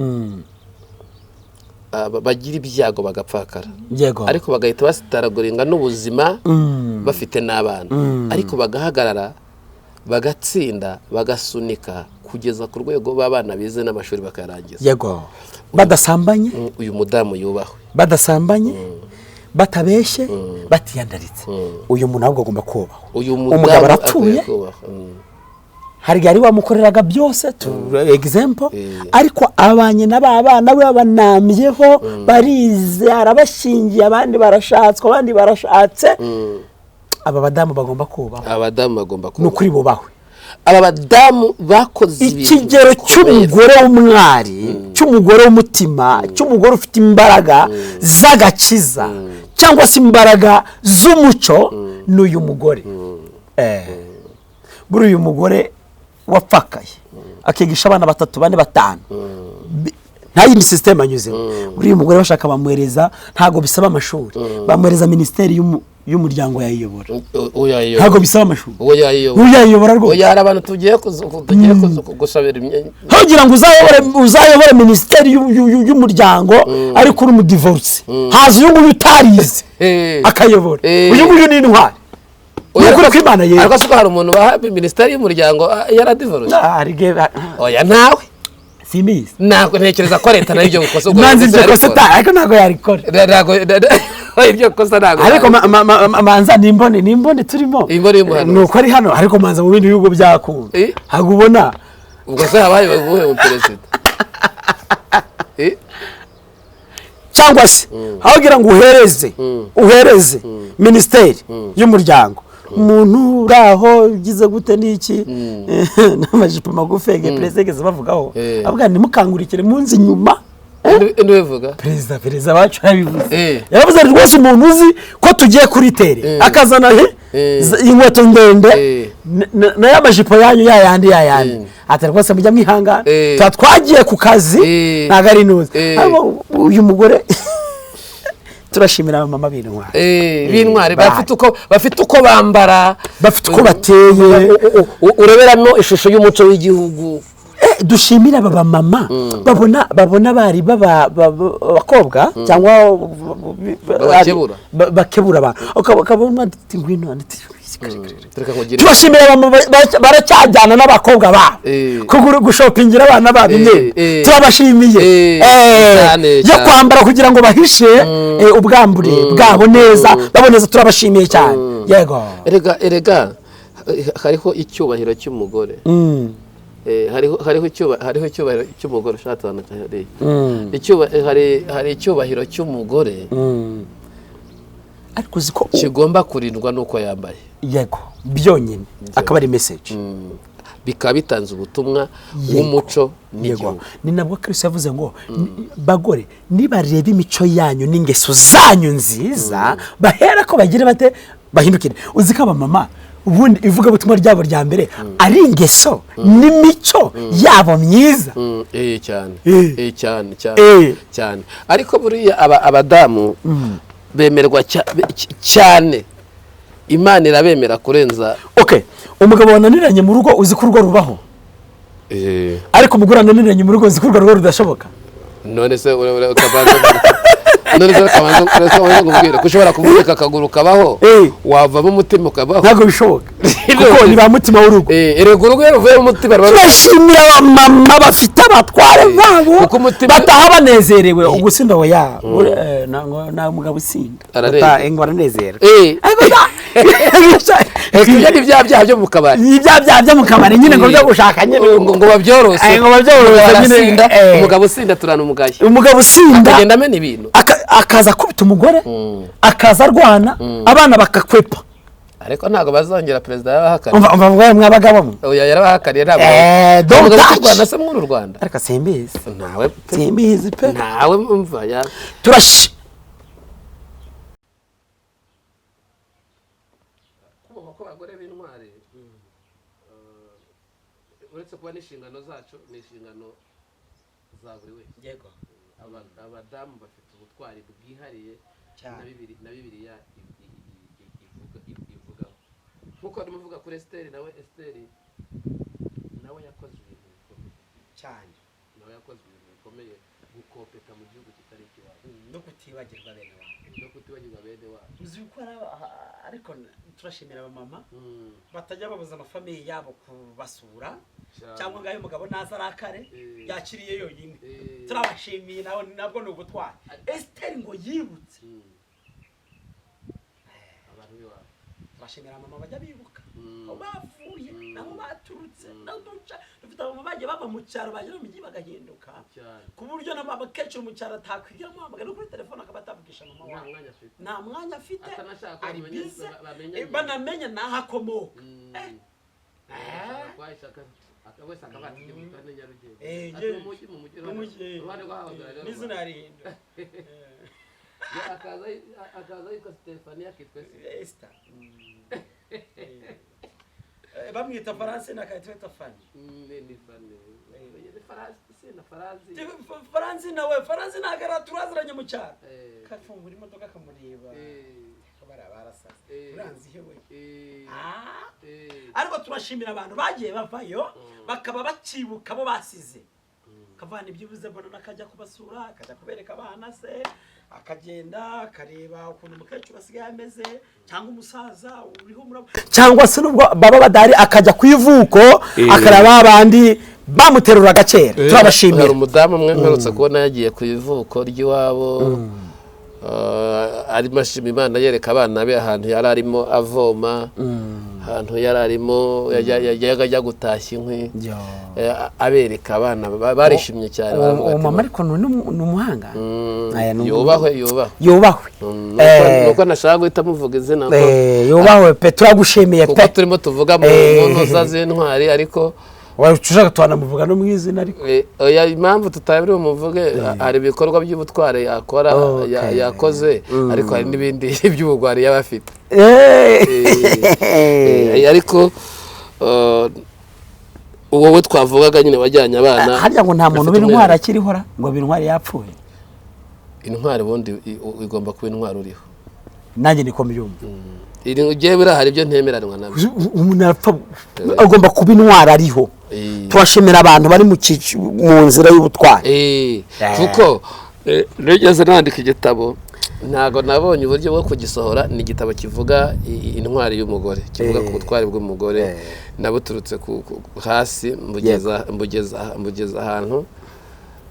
bagira ibyago bagapfakara, ariko bagahita basitaraguringa n'ubuzima bafite n'abana, ariko bagahagarara, bagatsinda, bagasunika kugeza ku rwego b'abana bize n'amashuri bakayarangiza. Yego, badasambanye. Uyu mudamu yubahwe. Badasambanye, batabeshye, batiyandaritse, uyu muntu ahubwo agomba kubahwa. Uyu Umugabo mudamu arapfuye. akwiye kubahwa. Hari igihe ari wamukoreraga byose, tu example, ariko abanye na ba bana we babanambyeho, barize, arabashyingiye, abandi barashatswe, abandi barashatse. Aba badamu bagomba kubahwa. Abadamu bagomba Ni kubahwa. ukuri bubahwe. Aba badamu bakoze ibintu Ikigero bikomeye. cy'umugore w'umwari, cy'umugore w'umutima, cy'umugore ufite imbaraga z'agakiza cyangwa se imbaraga z'umuco ni uyu mugore. Buriya uyu mugore wapfakaye akigisha abana batatu, bane, batanu, nta yindi système anyuzemo, buriya umugore bashaka bamuhereza, ntabwo bisaba amashuri, bamuhereza minisiteri y'umuryango yayiyobora. Uwo yayiyobora. Ntabwo bisaba amashuri. Uwo yayiyobora. Uyu yayiyobora rwose. Oya, hari abantu tugiye gusabira imyanya. Ntugira ngo uzayobore minisiteri y'umuryango ariko uri umudivorce, haza uyu nguyu utarize akayobora. Uyu nguyu ni intwari, ni ukuri kw'Imana yera. Ariko se ko hari umuntu baha minisiteri y'umuryango yaradivoruje? Ah, hari igihe Oya, ntawe. Simbizi. Ntabwo ntekereza ko leta nayo ibyo gukosa. Nanze iryo kosa ariko ntabwo yarikora. Ntabwo iryo kosa, ntabwo Ariko manza ni imboni turimo. Imboni y'umuhanuzi. Ni uko ari hano, ariko manza mu bindi bihugu byakunda. Ntabwo ubona. Ubwo se habaye ubuhe mu perezida? Cyangwa se aho kugira ngo uhereze minisiteri y'umuryango umuntu uri aho ugize gute n'iki n'amajipo magufi ege perezida yigeze bavugaho, avuga ntimukangurikire munsi inyuma. Ntibivuga. Perezida wacu yarabivuze. Yaravuze ati rwose umuntu uzi ko tugiye kuri terrain akazana he inkweto ndende na ya majipo yanyu ya yandi ya yandi, ati rwose mujya mwihangana, tuba twagiye ku kazi, ntabwo ari inuzi. Ariko uyu mugore, turashimira abamama b'intwari. B'intwari. Bye. Bafite uko bambara. Bafite uko bateye. Ureberamo ishusho y'umuco w'igihugu. Dushimira aba bamama babona bari b'abakobwa cyangwa Babakebura. Bakebura abantu. Ukabona ati ngwino ati Reka nkugire. Tubashimira abamama baracyajyana n'abakobwa babo kugura gushopingira abana babo imyenda. Turabashimiye. Cyane, yo cyane. kwambara kugira ngo bahishe ubwambure bwabo neza, baboneza. Turabashimiye cyane, yego. Erega hariho icyubahiro cy'umugore. Hariho icyubahiro cy'umugore ushatse ahantu hariya. Hari icyubahiro cy'umugore Ariko uzi ko kigomba kurindwa n'uko yambaye. Yego, byonyine akaba ari message. Bikaba bitanze ubutumwa w'umuco n'igihugu. Ni nabwo Kristo yavuze ngo bagore, nibareba imico yanyu n'ingeso zanyu nziza, bahera ko bagire bate, bahindukire. Uzi ko abamama ubundi ivugabutumwa ryabo rya mbere ari ingeso n'imico yabo myiza. Cyane. Cyane cyane. Cyane, ariko buriya abadamu bemerwa cyane, Imana irabemera kurenza. Okay, umugabo wananiranye mu rugo, uzi ko urugo rubaho, ariko umugore wananiranye mu rugo, uzi ko urwo rugo rudashoboka. None se ukabanza nkubwire ko ushobora kuvunika akaguru kabaho, wavamo umutima ukabaho? Ntabwo bishoboka, kuko ni ba mutima w'urugo. Erega urugo iyo ruvuyemo umutima ruba Turashimira abamama bafite abatware babo Kuko umutima- bataha banezerewe. Ugusinda oya, nta mugabo usinda. Aranezerwa. Ngo aranezerwa. Ariko ibyo ni bya byaha byo mu kabari. Ni bya byaha byo mu kabari nyine, ngo byo gushaka nyine. Ngo babyorose. Ngo babyorose nyine, Arasinda. Umugabo usinda turana umugayo. Umugabo usinda akagenda amena ibintu. Akaza akubita umugore, akaza arwana, abana bakakwepa. Ariko ntabwo bazongera, perezida yarabahakaniye. Umva, umva, mwa mwabagabo mwe. Oya, yarabahakaniye, ntabwo Don't umugabo touch. w'u Rwanda se mw'uru Rwanda? Ariko simbizi. Ntawe pe. Simbizi pe. Ntawe, mva ya Turashi Kubahwa kw'abagore b'intwari, uretse kuba n'inshingano zacu, ni inshingano za buri wese. Abadamu bafite ubutwari bwihariye na Bibiliya ivugaho, nkuko barimo uvuga kuri Esiteri. Nawe Esiteri nawe yakoze ibintu bikomeye. Cyane. Nawe yakoze ibintu bikomeye, gukopeka mu gihugu kitari ikiwabo. No kutibagirwa bene wabo. No kutibagirwa bene wabo. Uzi ko ariko turashimira abamama batajya babuza amafamiye yabo kubasura, cyangwa ngayo umugabo naza arakare, yakiriye yonyine. Turabashimiye, nawe nabwo ni ubutwari. Esiteri ngo yibutse abantu b'iwabo. Turashimira mama bajya bibuka aho bavuye naho baturutse naho duca. Dufite abamama bagiye bava mu cyaro, bagera mu mijyi bagahinduka, ku buryo na mama kenshi mu cyaro atakwigira amuhamagara no kuri telefone, akaba atavugisha mama Nta wawe. mwanya afite. Nta mwanya afite. Atanashaka ko Ari bize. bamenye Banamenye n'aho akomoka. Wese akaba ati mu Rwanda, Nyarugenge. Ati mu mujyi Mu mujyi, iruhande rw'aho. N'izina yarihindura. Akaza yitwa Stefania, akitwa Esther. Esther. Bamwita Faransi akahita bita Fani. Ni Fani, ni Faransi, si na Faransi. Faransi nawe, Faransi ntabwo turaziranye mu cyaro, kafungura imodoka akamureba, bariya barasaze. Uranzi hewe? Ah. Ariko turashimira abantu bagiye bavayo bakaba bakibuka abo basize, akavana ibyibuze mbona akajya kubasura, akajya kubereka abana se, akagenda akareba ukuntu umukecuru asigaye ameze cyangwa umusaza uriho murabo, cyangwa se nubwo baba badahari akajya ku ivuko akareba abandi bamuteruraga kera. Turabashimira. Hari umudamu umwe mperutse kubona yagiye ku ivuko ry'iwabo, arimo ashima Imana, yereka abana be ahantu yari arimo avoma, ahantu yari arimo yajyaga ajya gutashya inkwi. Abereka abana, barishimye cyane, baravuga Uwo ati, mama ariko ni umuhanga. Aya, Yubahwe, yubahwe. Yubahwe. Nuko nashaka guhita muvuga izina Yubahwe pe, turagushimiye kuko pe. turimo tuvuga mu ntuza z'intwari, ariko Ushaka twanamuvuga no mu izina, ariko Oya, impamvu tutabiri bumuvuge, hari ibikorwa by'ubutwari yakora, yakoze, ariko hari n'ibindi by'ubugwari yaba afite. Ariko wowe twavugaga nyine wajyanye abana Harya ngo nta muntu afite w'intwari umwihariko. akiriho ra, ngo intwari yapfuye? Intwari ubundi igomba kuba intwari uriho. Nanjye niko mbyumva. Ugiye buriya hari ibyo ntemeranwa nabyo. Umuntu arapfa, agomba kuba intwari ariho. Turashimira abantu bari mu nzira y'ubutwari. Kuko nigeze nandika igitabo, ntabwo nabonye uburyo bwo kugisohora. Ni igitabo kivuga intwari y'umugore, kivuga ku butwari bw'umugore. Nabuturutse hasi mbugeza ahantu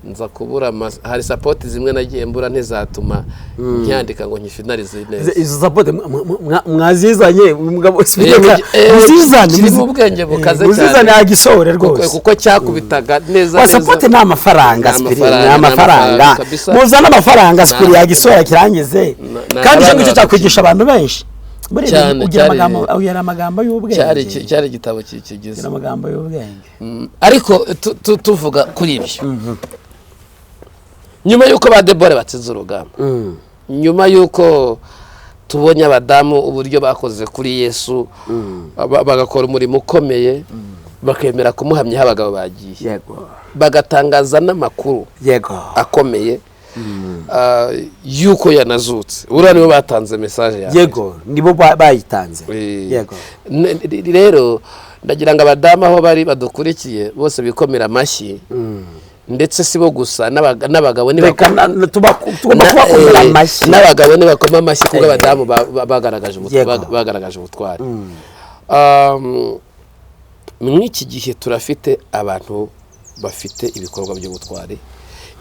nza kubura hari support zimwe nagiye mbura, ntizatuma nyandika ngo nyifinalize neza. Izo support mwazizanye, umugabo muzizane. Kirimo ubwenge bukaze cyane. Muzizane agisohore rwose. Kuko cyakubitaga neza. Wa neza. Support ni amafaranga. Ni Sipiri, amafaranga, ni ni amafaranga. amafaranga kabisa. Muzane amafaranga, Sipiri yagisohora kirangize. Na Kandi icyo abana ngicyo cyakwigisha abantu benshi. Buriya Cyane, ugira ugira amagambo y'ubwenge. Cyari igitabo kigize Ugira amagambo y'ubwenge. Ariko tuvuga kuri ibyo, nyuma y'uko ba Debora batsinze urugamba, nyuma y'uko tubonye abadamu uburyo bakoze kuri Yesu, bagakora umurimo ukomeye, bakemera kumuhamya aho abagabo bagiye, bagatangaza n'amakuru akomeye y'uko yanazutse, buriya nibo batanze message ya mbere. Yego, nibo bayitanze. Rero ndagira ngo abadamu aho bari badukurikiye bose bikomera amashyi, ndetse si bo gusa, n'abagabo Reka tugomba kubakomera amashyi. N'abagabo nibakoma amashyi kuko abadamu bagaragaje ubutwari. Mw'iki gihe turafite abantu bafite ibikorwa by'ubutwari.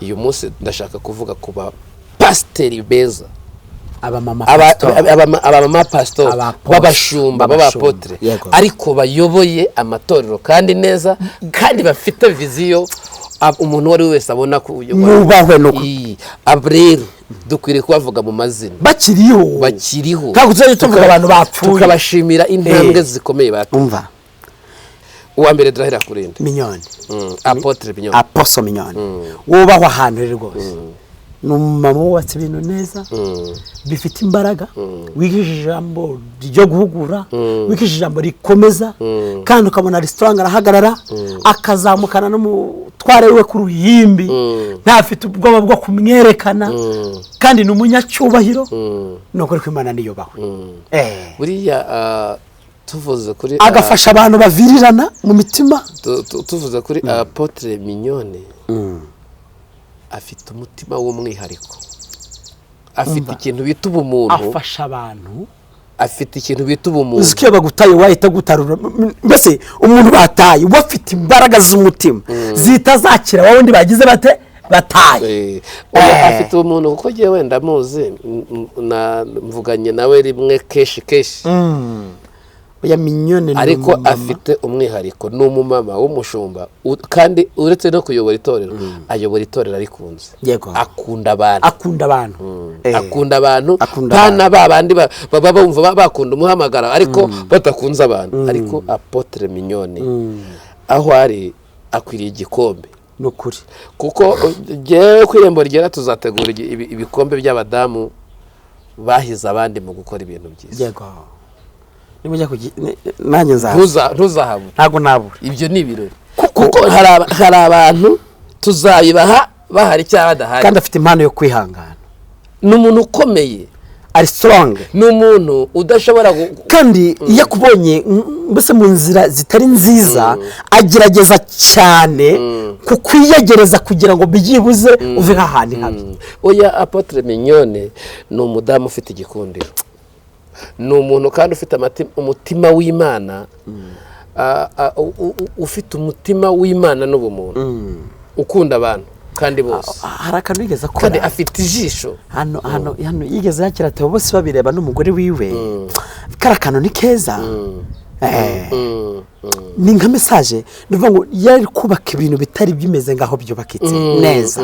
Uyu munsi ndashaka kuvuga ku bapasiteri beza, Abamama pastor. Abamama pasitori, Abapotre. b'abashumba, B'abashumba. b'abapotre, ariko bayoboye amatorero kandi neza, kandi bafite vision umuntu uwo ari we wese abona ko Mwubahwe nuko. Abo rero dukwiriye kubavuga mu mazina. Bakiriho. Bakiriho. Ntabwo tuzajya tuvuga abantu bapfuye. Tukabashimira intambwe zikomeye bateye. Umva. Uwa mbere turahera kurinda Mignonne. Apotre Mignonne. Apostle Mignonne wubahwa ahantu rero rwose. Ni umumama wubatse ibintu neza bifite imbaraga, wigishije ijambo ryo guhugura, wigishije ijambo rikomeza, kandi ukabona resitora arahagarara, akazamukana n'umutware we ku ruhimbi, ntafite ubwoba bwo kumwerekana, kandi ni umunyacyubahiro. Ni ukuri ko Imana niyubahwe. Buriya tuvuze kuri Agafasha abantu bavirirana mu mitima. Tuvuze kuri Apotre Mignonne, afite umutima w'umwihariko, afite ikintu bita ubumuntu. Afasha abantu. Afite ikintu bita ubumuntu. Uzi ko iyo bagutaye wahita gutarura, mbese umuntu bataye we afite imbaraga z'umutima zihita zakira wa wundi bagize bate bataye. Oya, afite ubumuntu kuko ngewe wenda muzi, mvuganye nawe rimwe kenshi kenshi. Oya, Mignonne ni Ariko umumama. afite umwihariko, ni umumama w'umushumba, kandi uretse no kuyobora itorero, ayobora itorero arikunze. Akunda abantu. Akunda abantu. Akunda abantu. Akunda. Pana ba bandi baba bumva bakunda umuhamagara ariko badakunze abantu. Ariko Apotre Mignonne aho ari akwiriye igikombe. Ni ukuri. Kuko ngewe ku Irembo Ryera tuzategura ibikombe by'abadamu bahize abandi mu gukora ibintu byiza. Yego, nimujya nanjye nzaza. Ntuzahabure. Ntabwo nabura. Ibyo ni ibirori kuko hari abantu tuzabibaha bahari cyangwa badahari. Kandi afite impano yo kwihangana. Ni umuntu ukomeye. Ari strong. Ni umuntu udashobora Kandi iyo akubonye mbese mu nzira zitari nziza, agerageza cyane kukwiyegereza kugira ngo byibuze uve nk'ahantu habi. Oya, Apotre Mignonne ni umudamu ufite igikundiro, ni umuntu kandi ufite umutima w'Imana, ufite umutima w'Imana n'ubumuntu, ukunda abantu kandi bose. Hari akantu yigeze Kandi akora. afite ijisho. Hano yigeze yakira Theo bose babireba n'umugore wiwe. Kariya kantu ni keza. Ni nka message, ni ukuvuga ngo yari kubaka ibintu bitari bimeze nk'aho byubakitse neza.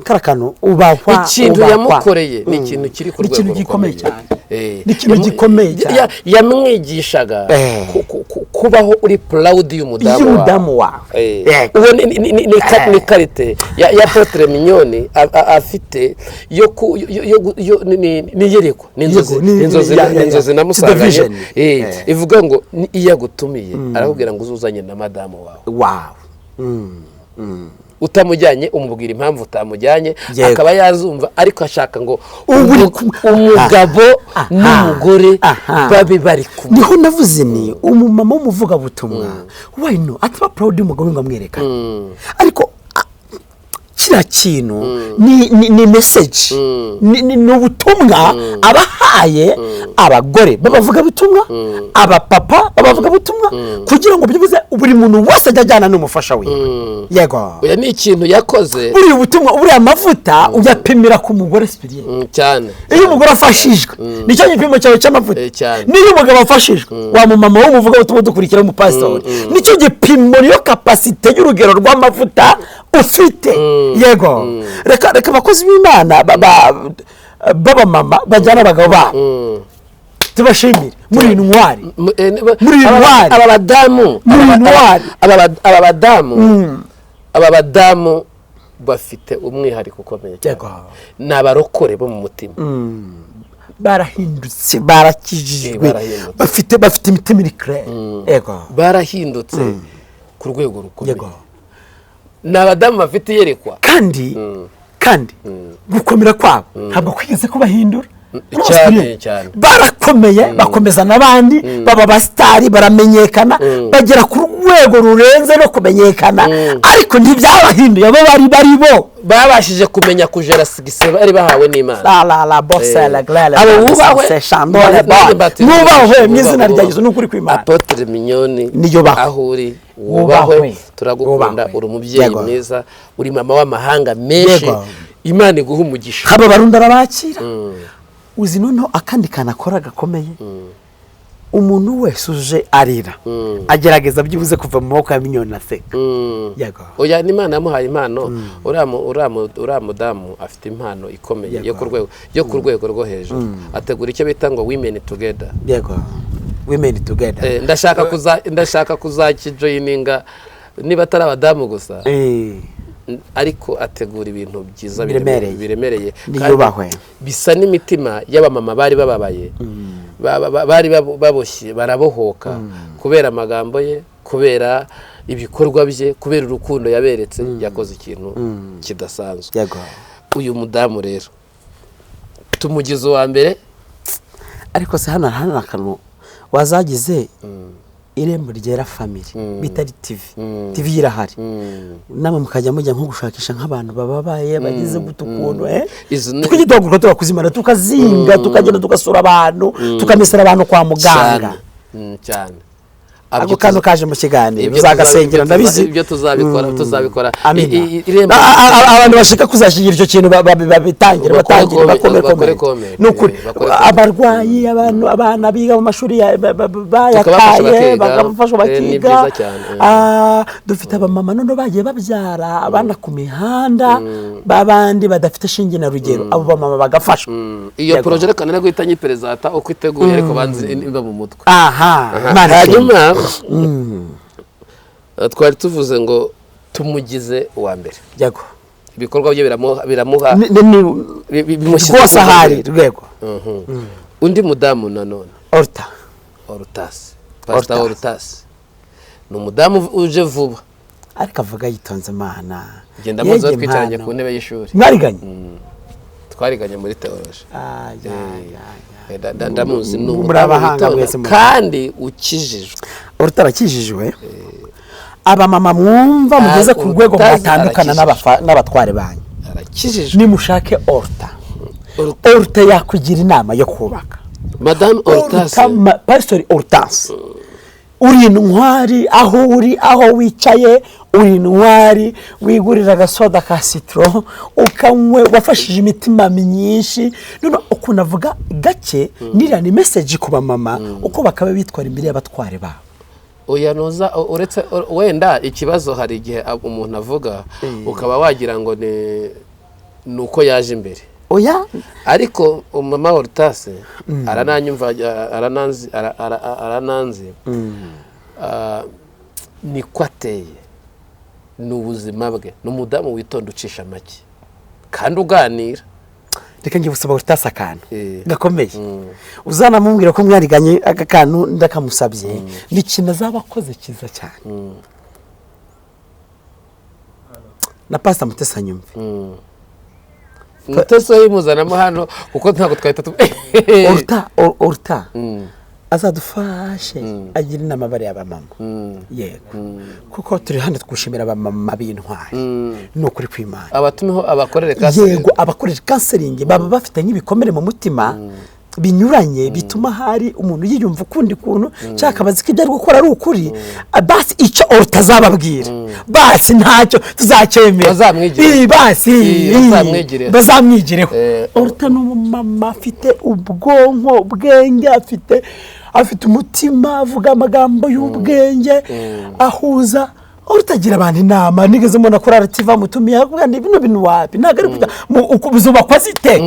Kariya kantu ubahwa, Ikintu ubahwa. yamukoreye ni ikintu kiri ku Ni rwego ikintu gikomeye rukomeye. cyane. Ni ikintu gikomeye cyane. Yamwigishaga kubaho uri proud y'umudamu wawe. Y'umudamu wawe. Uwo ni qualité ya Apotre Mignonne afite yo ku yo yo yo ni iyerekwa, ni inzozi, Yego, ni inzozi, ni inzozi To the namusanganye. vision. Ivuga ngo iyo agutumiye arakubwira ngo uzuzanye na madamu wawe. Wawe. Utamujyanye umubwira impamvu utamujyanye, Yego. akaba yazumva, ariko ashaka ngo Ubu uri kumwe. umugabo Aha. n'umugore Aha. babe bari kumwe. Niho navuze ni umumama w'umuvugabutumwa, why no ataba proud y'umugabo we ngo amwerekane? Ariko kiriya kintu ni message, ni ubutumwa abahaye abagore b'abavugabutumwa, abapapa b'abavugabutumwa, kugira ngo byibuze buri muntu wese ajye ajyana n'umufasha we. Yego. Oya, ni ikintu yakoze. Buriya ubutumwa, buriya amavuta uyapimira ku mugore sipiriyeri. Cyane. Iyo umugore afashijwe, nicyo gipimo cyawe cy'amavuta. Cyane. Niyo umugabo afashijwe, wa mumama w'umuvugabutumwa dukurikira, w'umupasitori, nicyo gipimo, niyo capacité y'urugero rw'amavuta ufite. Yego, reka abakozi b'Imana b'abamama bajyana abagabo babo, tubashimire, muri intwari. Muri intwari. Aba badamu Muri intwari. Aba badamu bafite umwihariko ukomeye cyane. Ni abarokore bo mu mutima. Barahindutse, barakijijwe. Barahindutse. Bafite imitima iri claire. Yego. Barahindutse ku rwego rukomeye. Ni abadamu bafite iyerekwa. Kandi gukomera kwabo ntabwo kwigeze kubahindura. Cyane, cyane. Barakomeye, bakomeza n'abandi, baba abasitari, baramenyekana, bagera ku rwego rurenze no kumenyekana, ariko ntibyabahinduye abo bari bari bo. Babashije kumenya kujera succès bari bahawe n'Imana. La la la bose la glare. Abo bubahwe. Mwubahwe mu izina rya Yesu, ni ukuri kw'Imana. Apôtre Mignonne, Niyubahwe. aho uri wubahwe. Wubahwe. Turagukunda. Wubahwe. Uri umubyeyi mwiza, uri mama w'amahanga menshi. Imana iguha umugisha. Haba Abarundi arabakira. Uzi noneho akandi kantu akora gakomeye? Umuntu wese uje arira agerageza byibuze kuva mu maboko ya Mignonne aseka. Yego. Oya, n'Imana yamuhaye impano. Uriya mudamu afite impano ikomeye yo ku rwego rwo hejuru. Ategura icyo bita ngo "Women Together". Yego, "Women Together". Ndashaka kuzakijoininga, niba atari abadamu gusa, ariko ategura ibintu byiza Biremereye. biremereye. Niyubahwe. Kandi bisa n'imitima y'abamama bari bababaye, bari baboshye, barabohoka kubera amagambo ye, kubera ibikorwa bye, kubera urukundo yaberetse. Yakoze ikintu kidasanzwe. Uyu mudamu rero tumugize uwa mbere. Ariko se hano akantu wazagize Irembo Ryera Family, bitari TV, TV irahari, namwe mukajya mujya nko gushakisha nk'abantu bababaye, bagize gute ukuntu, tukajya duhaguruka tugakuzimana, tukazinga, tukagenda tugasura abantu, tukamesera abantu kwa muganga. Cyane. Cyane. Ako kantu kaje mu kiganiro, uzagasengera, ndabizi. Ibyo tuzabikora, tuzabikora. Amina. Irembo Abantu bashaka kuzashyigikira icyo kintu babitangire, Bakore batangire, bakome, bakore komere. Comment. Ni ukuri. Bakore comment. Abarwayi, abantu, abana biga mu mashuri Tukabafasha bayataye, bakiga. bakabafasha Ni bakiga. byiza cyane. Dufite abamama noneho bagiye babyara abana ku mihanda, babandi badafite shinge na rugero, abo bamama bagafashwa. Iyo Yego. projet reka nari guhita nyiperezanta uko iteguye, ariko banze iba mu mutwe. Aha, Imana ishimwe. Hanyuma twari tuvuze ngo tumugize uwa mbere. Ibikorwa bye biramuha bimushyize Rwose ku rwego. ahari rwego. Undi mudamu nanone, Oruta. Orutasi, Pasita Orutasi. Orutasi ni umudamu uje vuba. Ariko avuga yitonze, Imana. Genda muzi, Yege twicaranye impano. ku ntebe y'ishuri. Mwariganye? Twariganye muri théologie. Ah, ya, ya, ya. Ndamuzi, ni Muri umudamu abahanga witonda mwese kandi ukijijwe. Oruta arakijijwe. Abamama mwumva mugeze ku rwego Orutasi mwatandukana arakijijwe. n'abatware banyu, Arakijijwe. nimushake Oruta. Oruta. Oruta yakugira inama yo kubaka. Madamu Orutasi. Oruta, Pasitori Orutasi, uri intwari. Aho uri, aho wicaye, uri intwari. Wigurira agasoda ka citron ukanywe, wafashije imitima myinshi. None ukuntu avuga gake, niriya ni message ku bamama uko bakaba bitwara imbere y'abatware babo. Oya, nuza uretse wenda ikibazo, hari igihe umuntu avuga ukaba wagira ngo ni uko yaje imbere. Oya. Ariko umama Horutase arananyumva, arananzi, arananzi. Niko ateye, ni ubuzima bwe. Ni umudamu witonda, ucisha make kandi uganira. Reka ngiye gusaba Horutase akantu gakomeye. Uzanamubwira ko mwariganye, aka kantu ndakamusabye, ni ikintu azaba akoze cyiza cyane. Na Pasita Mutesi anyumve. Mutesi yimuzanamo hano kuko ntabwo twahita tu Oruta azadufashe agira inama bariya bamama. Yego, kuko turi hano twishimira abamama b'intwari, ni ukuri kw'Imana. Abatumiho abakorere counseling. Yego, abakoresha counseling baba bafite nk'ibikomere mu mutima binyuranye, bituma hari umuntu yiyumva ukundi kuntu, cyangwa akabaza ko ibyo ari gukora ari ukuri. Basi icyo utazababwira, basi ntacyo tuzacyemera. Bazamwigireho. Basi Bazamwigireho. Bazamwigireho. Oruta ni umumama afite ubwonko bwenge, afite umutima, avuga amagambo y'ubwenge ahuza. Utagira abantu inama, nigeze mbona kuri RTV amutumiye, akubwira ngo bino bintu wapi, ntabwo ari kujya uko zubakwa zite.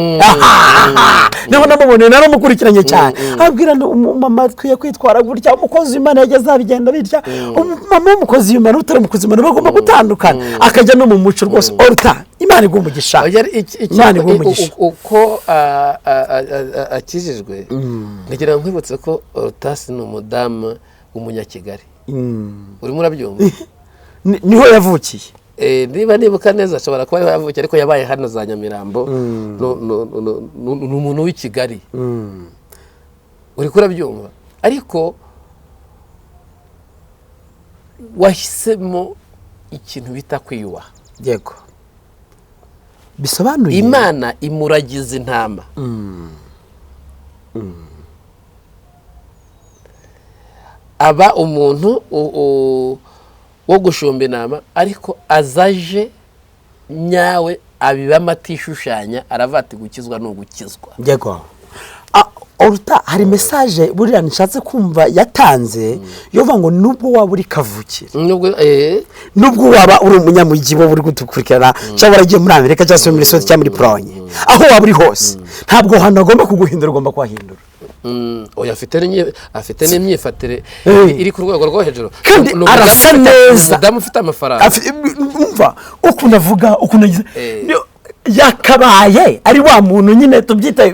Niho namuboneye, naramukurikiranye cyane, abwira ngo umumama akwiye kwitwara gutya, umukozi w'Imana yageze abigenda bitya, umumama w'umukozi w'Imana, utari umukozi w'Imana bagomba gutandukana, akajya no mu muco rwose. Oruta, Imana iguha umugisha. Oya, Imana iguha umugisha. Uko akijijwe, ndagira ngo nkwibutse ko Orutasi ni umudamu w'Umunyakigali, urimo urabyumva? Niho yavukiye. Niba nibuka neza, ashobora kuba ariho yavukiye, ariko yabaye hano za Nyamirambo. Ni umuntu w'i Kigali, uri kurabyumva? Ariko wahisemo ikintu bita kwiyubaha. Yego, bisobanuye Imana imuragiza intama. Aba umuntu wo gushumba intama, ariko azaje nyawe abibamo atishushanya, aravuga ati gukizwa ni ugukizwa. Yego. Oruta hari message buriya nshatse kumva yatanze yo vuga ngo nubwo waba uri kavukire, nubwo nubwo waba uri umunyamujyi, wowe uri gudukurikirana, cyangwa waragiye muri Amerika, cyangwa se muri Minnesota, cyangwa muri Polonye, aho waba uri hose, ntabwo ahantu hagomba kuguhindura, ugomba kuhahindura. Oya, afite n'imyifatire iri ku rwego rwo hejuru. Kandi Ni umudamu arasa neza. Ni umudamu ufite amafaranga. Umva ukuntu avuga, ukuntu agize, yakabaye ari wa muntu nyine tubyita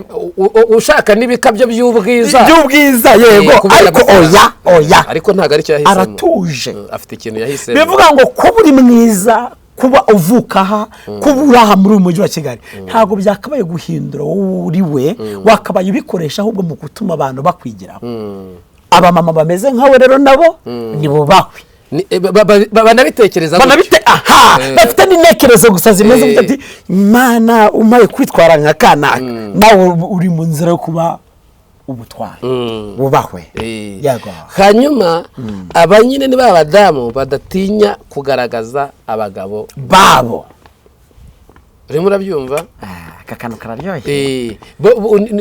ushaka n'ibikabyo by'ubwiza. By'ubwiza, yego. Kubera Ariko amafaranga. oya, oya. Ariko ntabwo aricyo yahisemo. Aratuje. Afite ikintu yahisemo. Bivuga ngo kuba uri mwiza, kuba uvuka aha, kuba uri aha muri uyu mujyi wa Kigali, ntabwo byakabaye guhindura wowe uri we. Wakabaye ubikoresha ahubwo mu gutuma abantu bakwigiraho. Abamama bameze nkawe rero nabo nibubahwe. Banabitekereza gutyo. Banabite aha, bafite n'intekerezo gusa zimeze gutya, ati Imana umpaye kwitwara nka kanaka, nawe uri mu nzira yo kuba ubutwari, bubahwe. Yego. Hanyuma aba nyine ni ba badamu badatinya kugaragaza abagabo babo. Urimo urabyumva? Ah, aka kantu kararyoshye. Bo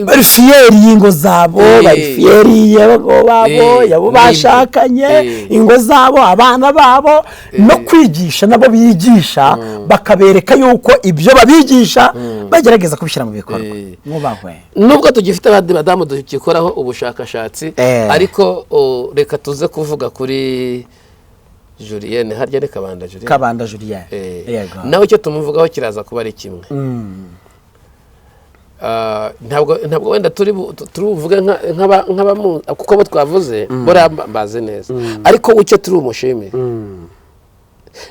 Bari fiers y'ingo zabo, bari fiers y'abagabo babo, yabo nibyo. bashakanye, ingo zabo, abana babo, no kwigisha nabo bigisha, bakabereka yuko ibyo babigisha bagerageza kubishyira mu bikorwa. Mwubahwe. Nubwo tugifite abandi badamu dukikoraho ubushakashatsi, ariko reka tuze kuvuga kuri Julienne. Harya ni Kabanda Julienne? Kabanda Julienne. Yego. Nawe icyo tumuvugaho kiraza kuba ari kimwe. Ntabwo wenda turi buvuge nk'abamu, kuko abo twavuze buriya mbazi neza, ariko icyo turi bumushimire,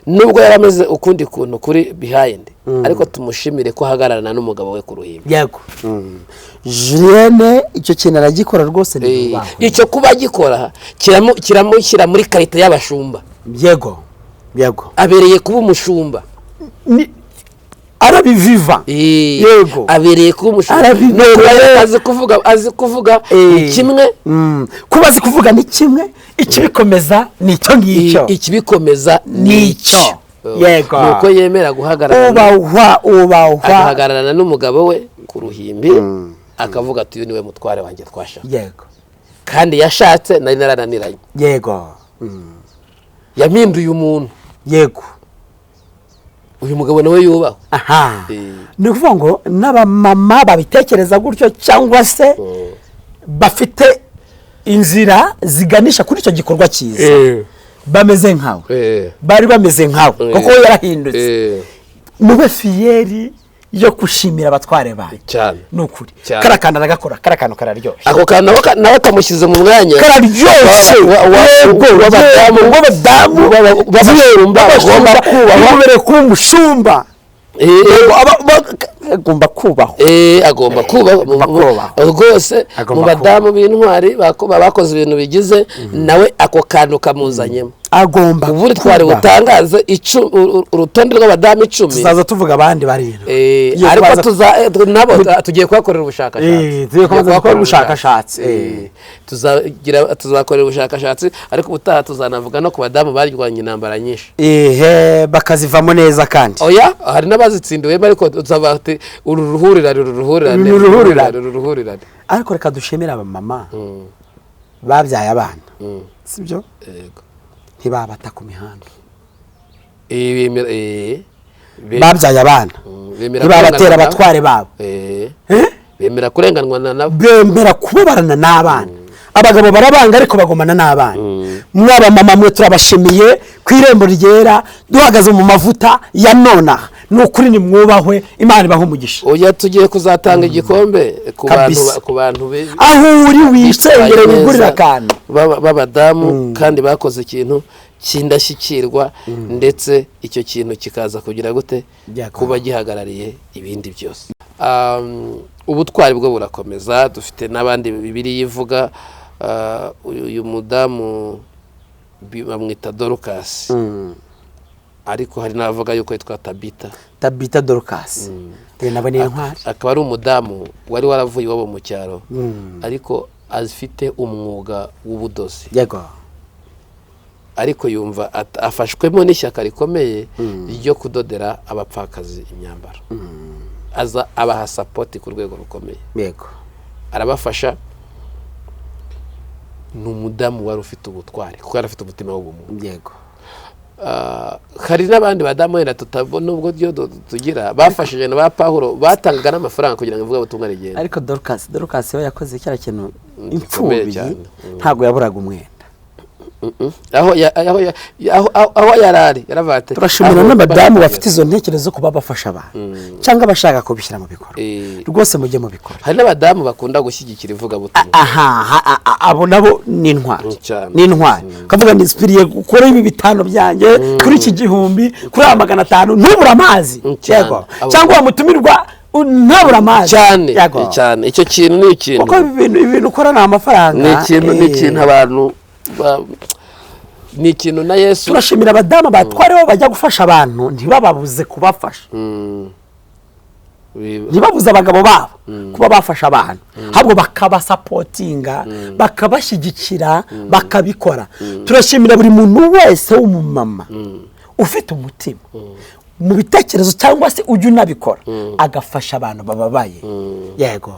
nubwo yari ameze ukundi kuntu kuri behind, ariko tumushimire ko ahagararana n'umugabo we ku ruhimbi. Yego, Julienne icyo kintu aragikora rwose, ni mwubahwe. Icyo kuba agikora kiramushyira muri qualité y'abashumba. Yego. Abereye kuba umushumba. Arabiviva. Yego. Abereye kuba umushumba. Arabibereye. Nuko azi kuvuga ni kimwe. Kuba azi kuvuga ni kimwe, ikibikomeza ni icyo ngicyo. Ikibikomeza ni icyo. Yego. Ni uko yemera guhagararana Ubahwa, ubahwa. agahagararana n'umugabo we ku ruhimbi, akavuga ati uyu niwe mutware wanjye twashaka, kandi yashatse nari narananiranye, yampinduye umuntu. Uyu mugabo nawe yubahwe. Aha ni ukuvuga ngo n'abamama babitekereza gutyo, cyangwa se bafite inzira ziganisha kuri icyo gikorwa cyiza, bameze nkawe, bari bameze nkawe, kuko we yarahindutse, mube fiers. Yo gushimira abatware banyu. Cyane. Ni ukuri. Cyane. Kariya kantu aragakora, kariya kantu kararyoshye. Ako kantu nawe kamushyize mu mwanya Kararyoshye. Yego, w'abadamu, w'abadamu b'abashumba bagomba kubahwa. Ubereye kuba umushumba. Yego, agomba kubahwa. Agomba kubahwa. Agomba kubahwa. Rwose mu Agomba badamu b'intwari bakoze ibintu bigize, nawe ako kantu kamuzanyemo. Agomba Ubundi twari kubahwa. butangaze urutonde rw'abadamu 10. Tuzaza tuvuga abandi barindwi. Tugiye Ariko nabo tugiye kuhakorera ubushakashatsi. Tugiye kubanza gukora ubushakashatsi. Tuzakorera ubushakashatsi, ariko ubutaha tuzanavuga no ku badamu barwanye intambara nyinshi. Ehe, bakazivamo neza kandi. Oya, hari n'abazitsindiwemo, ariko tuzavuga ati uru ruhurirane, uru ruhurirane, Uru ruhurirane. uru ruhurirane. Ariko reka dushimire abamama babyaye abana, sibyo? Yego. Ntibabata ku mihanda. Bemera Babyaye abana, bemera ntibabatera kurenganwa. abatware babo. Bemera kurenganwa nabo. Bemera kubabarana n'abana. Abagabo barabanga, ariko bagumana n'abana. Mwaba mama mwe, turabashimiye ku Irembo Ryera, duhagaze mu mavuta ya nonaha. Ni ukuri, nimwubahwe, Imana ibahe umugisha. Oya, tugiye kuzatanga igikombe ku bantu Kabisa. ku bantu Aho uri wisengere, bitwaye wigurire neza, akantu. b'abadamu kandi bakoze ikintu cy'indashyikirwa, ndetse icyo kintu kikaza kugira gute? Byakora. Kuba gihagarariye ibindi byose. Ubutwari bwo burakomeza. Dufite n'abandi Bibiliya ivuga. Uyu mudamu bamwita Dorukasi, ariko hari n'abavuga yuko yitwa Tabita. Tabita Dorukasi, uyu nawe ni intwari. Akaba ari umudamu wari waravuye iwabo mu cyaro, ariko afite umwuga w'ubudozi. Ariko yumva afashwemo n'ishyaka rikomeye ryo kudodera abapfakazi imyambaro, aza abaha support ku rwego rukomeye. Arabafasha. Ni umudamu wari ufite ubutwari kuko yari afite umutima w'ubumuntu. Hari n'abandi badamu wenda tutabona ubwo ryo tugira bafashije na ba Pawulo, batangaga n'amafaranga kugira ngo ivugabutumwa rigende. Ariko Dorukasi we yakoze kiriya kintu Gikomeye imfubyi cyane. Ntabwo yaburaga umwenda. Aho ya- aho ya- aho aho- aho yari ari yaravuga ati Turashimira aho n'abadamu bafite bafite izo ntekerezo zo kuba bafasha abantu cyangwa abashaka kubishyira mu bikorwa. Rwose mujye mubikora. Hari n'abadamu bakunda gushyigikira ivugabutumwa. Aha, abo nabo ni intwari. Cyane. Ni intwari, ukavuga ni sipiriye gukora ibi 5 byanjye kuri iki 1000, kuri aya 500, ntubure amazi. Cyane. Yego, cyangwa wamutumirwa ntabure amazi. Cyane. Yego. Cyane, icyo kintu ni ikintu Kuko ibi bintu ukora ni amafaranga. Ni ikintu abantu ni ikintu na Yesu. Turashimira abadamu batwareho bajya gufasha abantu, ntibababuze kubafasha, ntibabuze abagabo babo kuba bafasha abantu, ahubwo bakabasupportinga, bakabashyigikira, bakabikora. Turashimira buri muntu wese w'umumama ufite umutima mu bitekerezo cyangwa se ujya unabikora, agafasha abantu bababaye. Yego,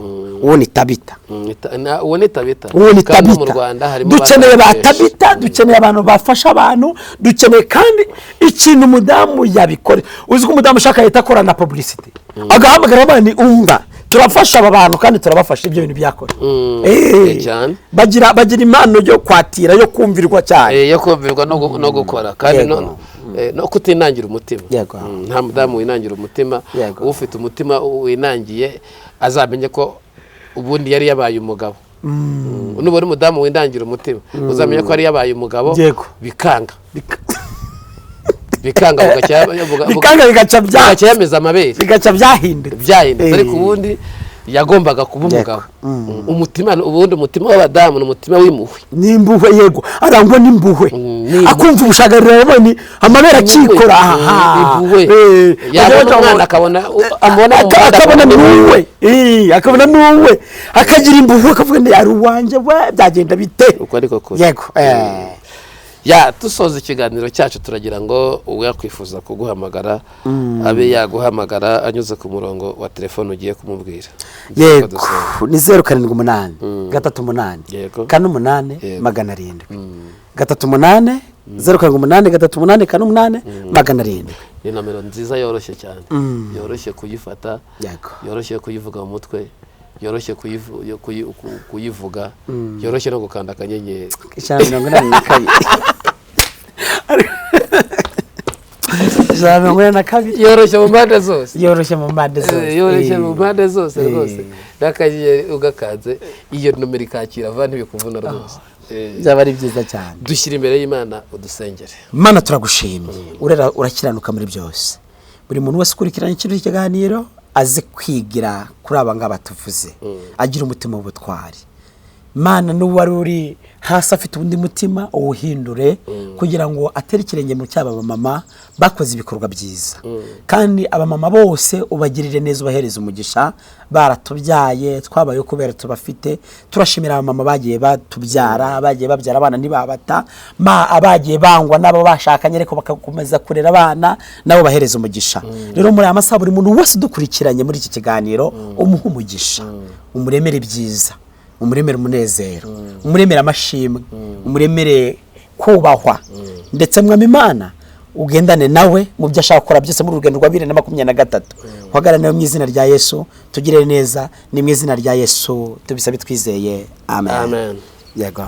uwo ni Tabita. Uwo ni Tabita. Uwo ni Kandi mu Tabita. Rwanda harimo Dukeneye ba benshi. Tabita, dukeneye abantu bafasha abantu, dukeneye kandi ikintu umudamu yabikore. Uzi ko umudamu ushaka yahita akora na publicity, agahamagara abandi: "Umva, turafasha aba bantu kandi turabafasha." Ibyo bintu byakora. Cyane. Bagira impano yo kwatira, yo kumvirwa cyane. Yo kumvirwa no gukora kandi no kutinangira umutima. Nta mudamu winangira umutima. Ufite umutima winangiye azamenye ko ubundi yari yabaye umugabo. Nubona umudamu winangira umutima, uzamenye ko yari yabaye umugabo. Bikanga, bikanga, bugacya Bikanga, bigaca bya bugacya yameze amabere. Bigaca byahindutse. Byahindutse, ariko ubundi yagombaga kuba umugabo. Umutima, ubundi umutima w'abadamu ni umutima w'impuhwe. N'impuhwe, yego, arangwa n'impuhwe. N'impuhwe. Akumva ubushagarira, yabonye amabere akikora, aha. Impuhwe. Yabona umwana akabona amubona mu muhanda, akabona akabona ni uwe. Akabona ni uwe, akagira impuhwe, akavuga ngo ari uwanjye we, byagenda bite? Uko ariko kuri. Yego. Ya, dusoza ikiganiro cyacu, turagira ngo uwakwifuza kuguhamagara abe yaguhamagara anyuze ku murongo wa telefone ugiye kumubwira. Yego. Dusoza. Ni 078 38 48 700 38, 078 38 48 700. Ni nomero nziza, yoroshye cyane, yoroshye kuyifata, yoroshye kuyivuga mu mutwe, yoroshye kuyivuga, yoroshye no gukanda akanyenyeri. 182. 142. Yoroshye mu mpande zose. Yoroshye mu mpande zose. Yoroshye mu mpande zose rwose. N'akanyenyeri ugakanze, iyo nomero ikakira vuba, ntibikuvuna rwose. Byaba ari byiza cyane. Dushyira imbere y'Imana, udusengere. Mana, turagushimye, urera, urakiranuka muri byose. Buri muntu wese ukurikirana kino kiganiro azi kwigira kuri aba ngaba tuvuze, agira umutima w'ubutwari. Mana, n'uwari uri hasi afite undi mutima, uwuhindure kugira ngo atere ikirenge mu cy'aba bamama bakoze ibikorwa byiza. Kandi abamama bose ubagirire neza, ubahereze umugisha. Baratubyaye, twabayeho kubera tubafite. Turashimira abamama bagiye batubyara, bagiye babyara abana ntibabata, ma abagiye bangwa n'abo bashakanye ariko bagakomeza kurera abana, nabo bahereza umugisha. Rero muri aya masaha, buri muntu wese udukurikiranye muri iki kiganiro umuhe umugisha, umuremere ibyiza, umuremere umunezero, umuremere amashimwe, umuremere kubahwa. Ndetse Mwami Imana, ugendane nawe mu byo ashaka gukora byose muri urugendo rwa 2023, uhagarare nawe mu izina rya Yesu. Tugire neza, ni mu izina rya Yesu tubisabe twizeye, amen. Amen. Yego.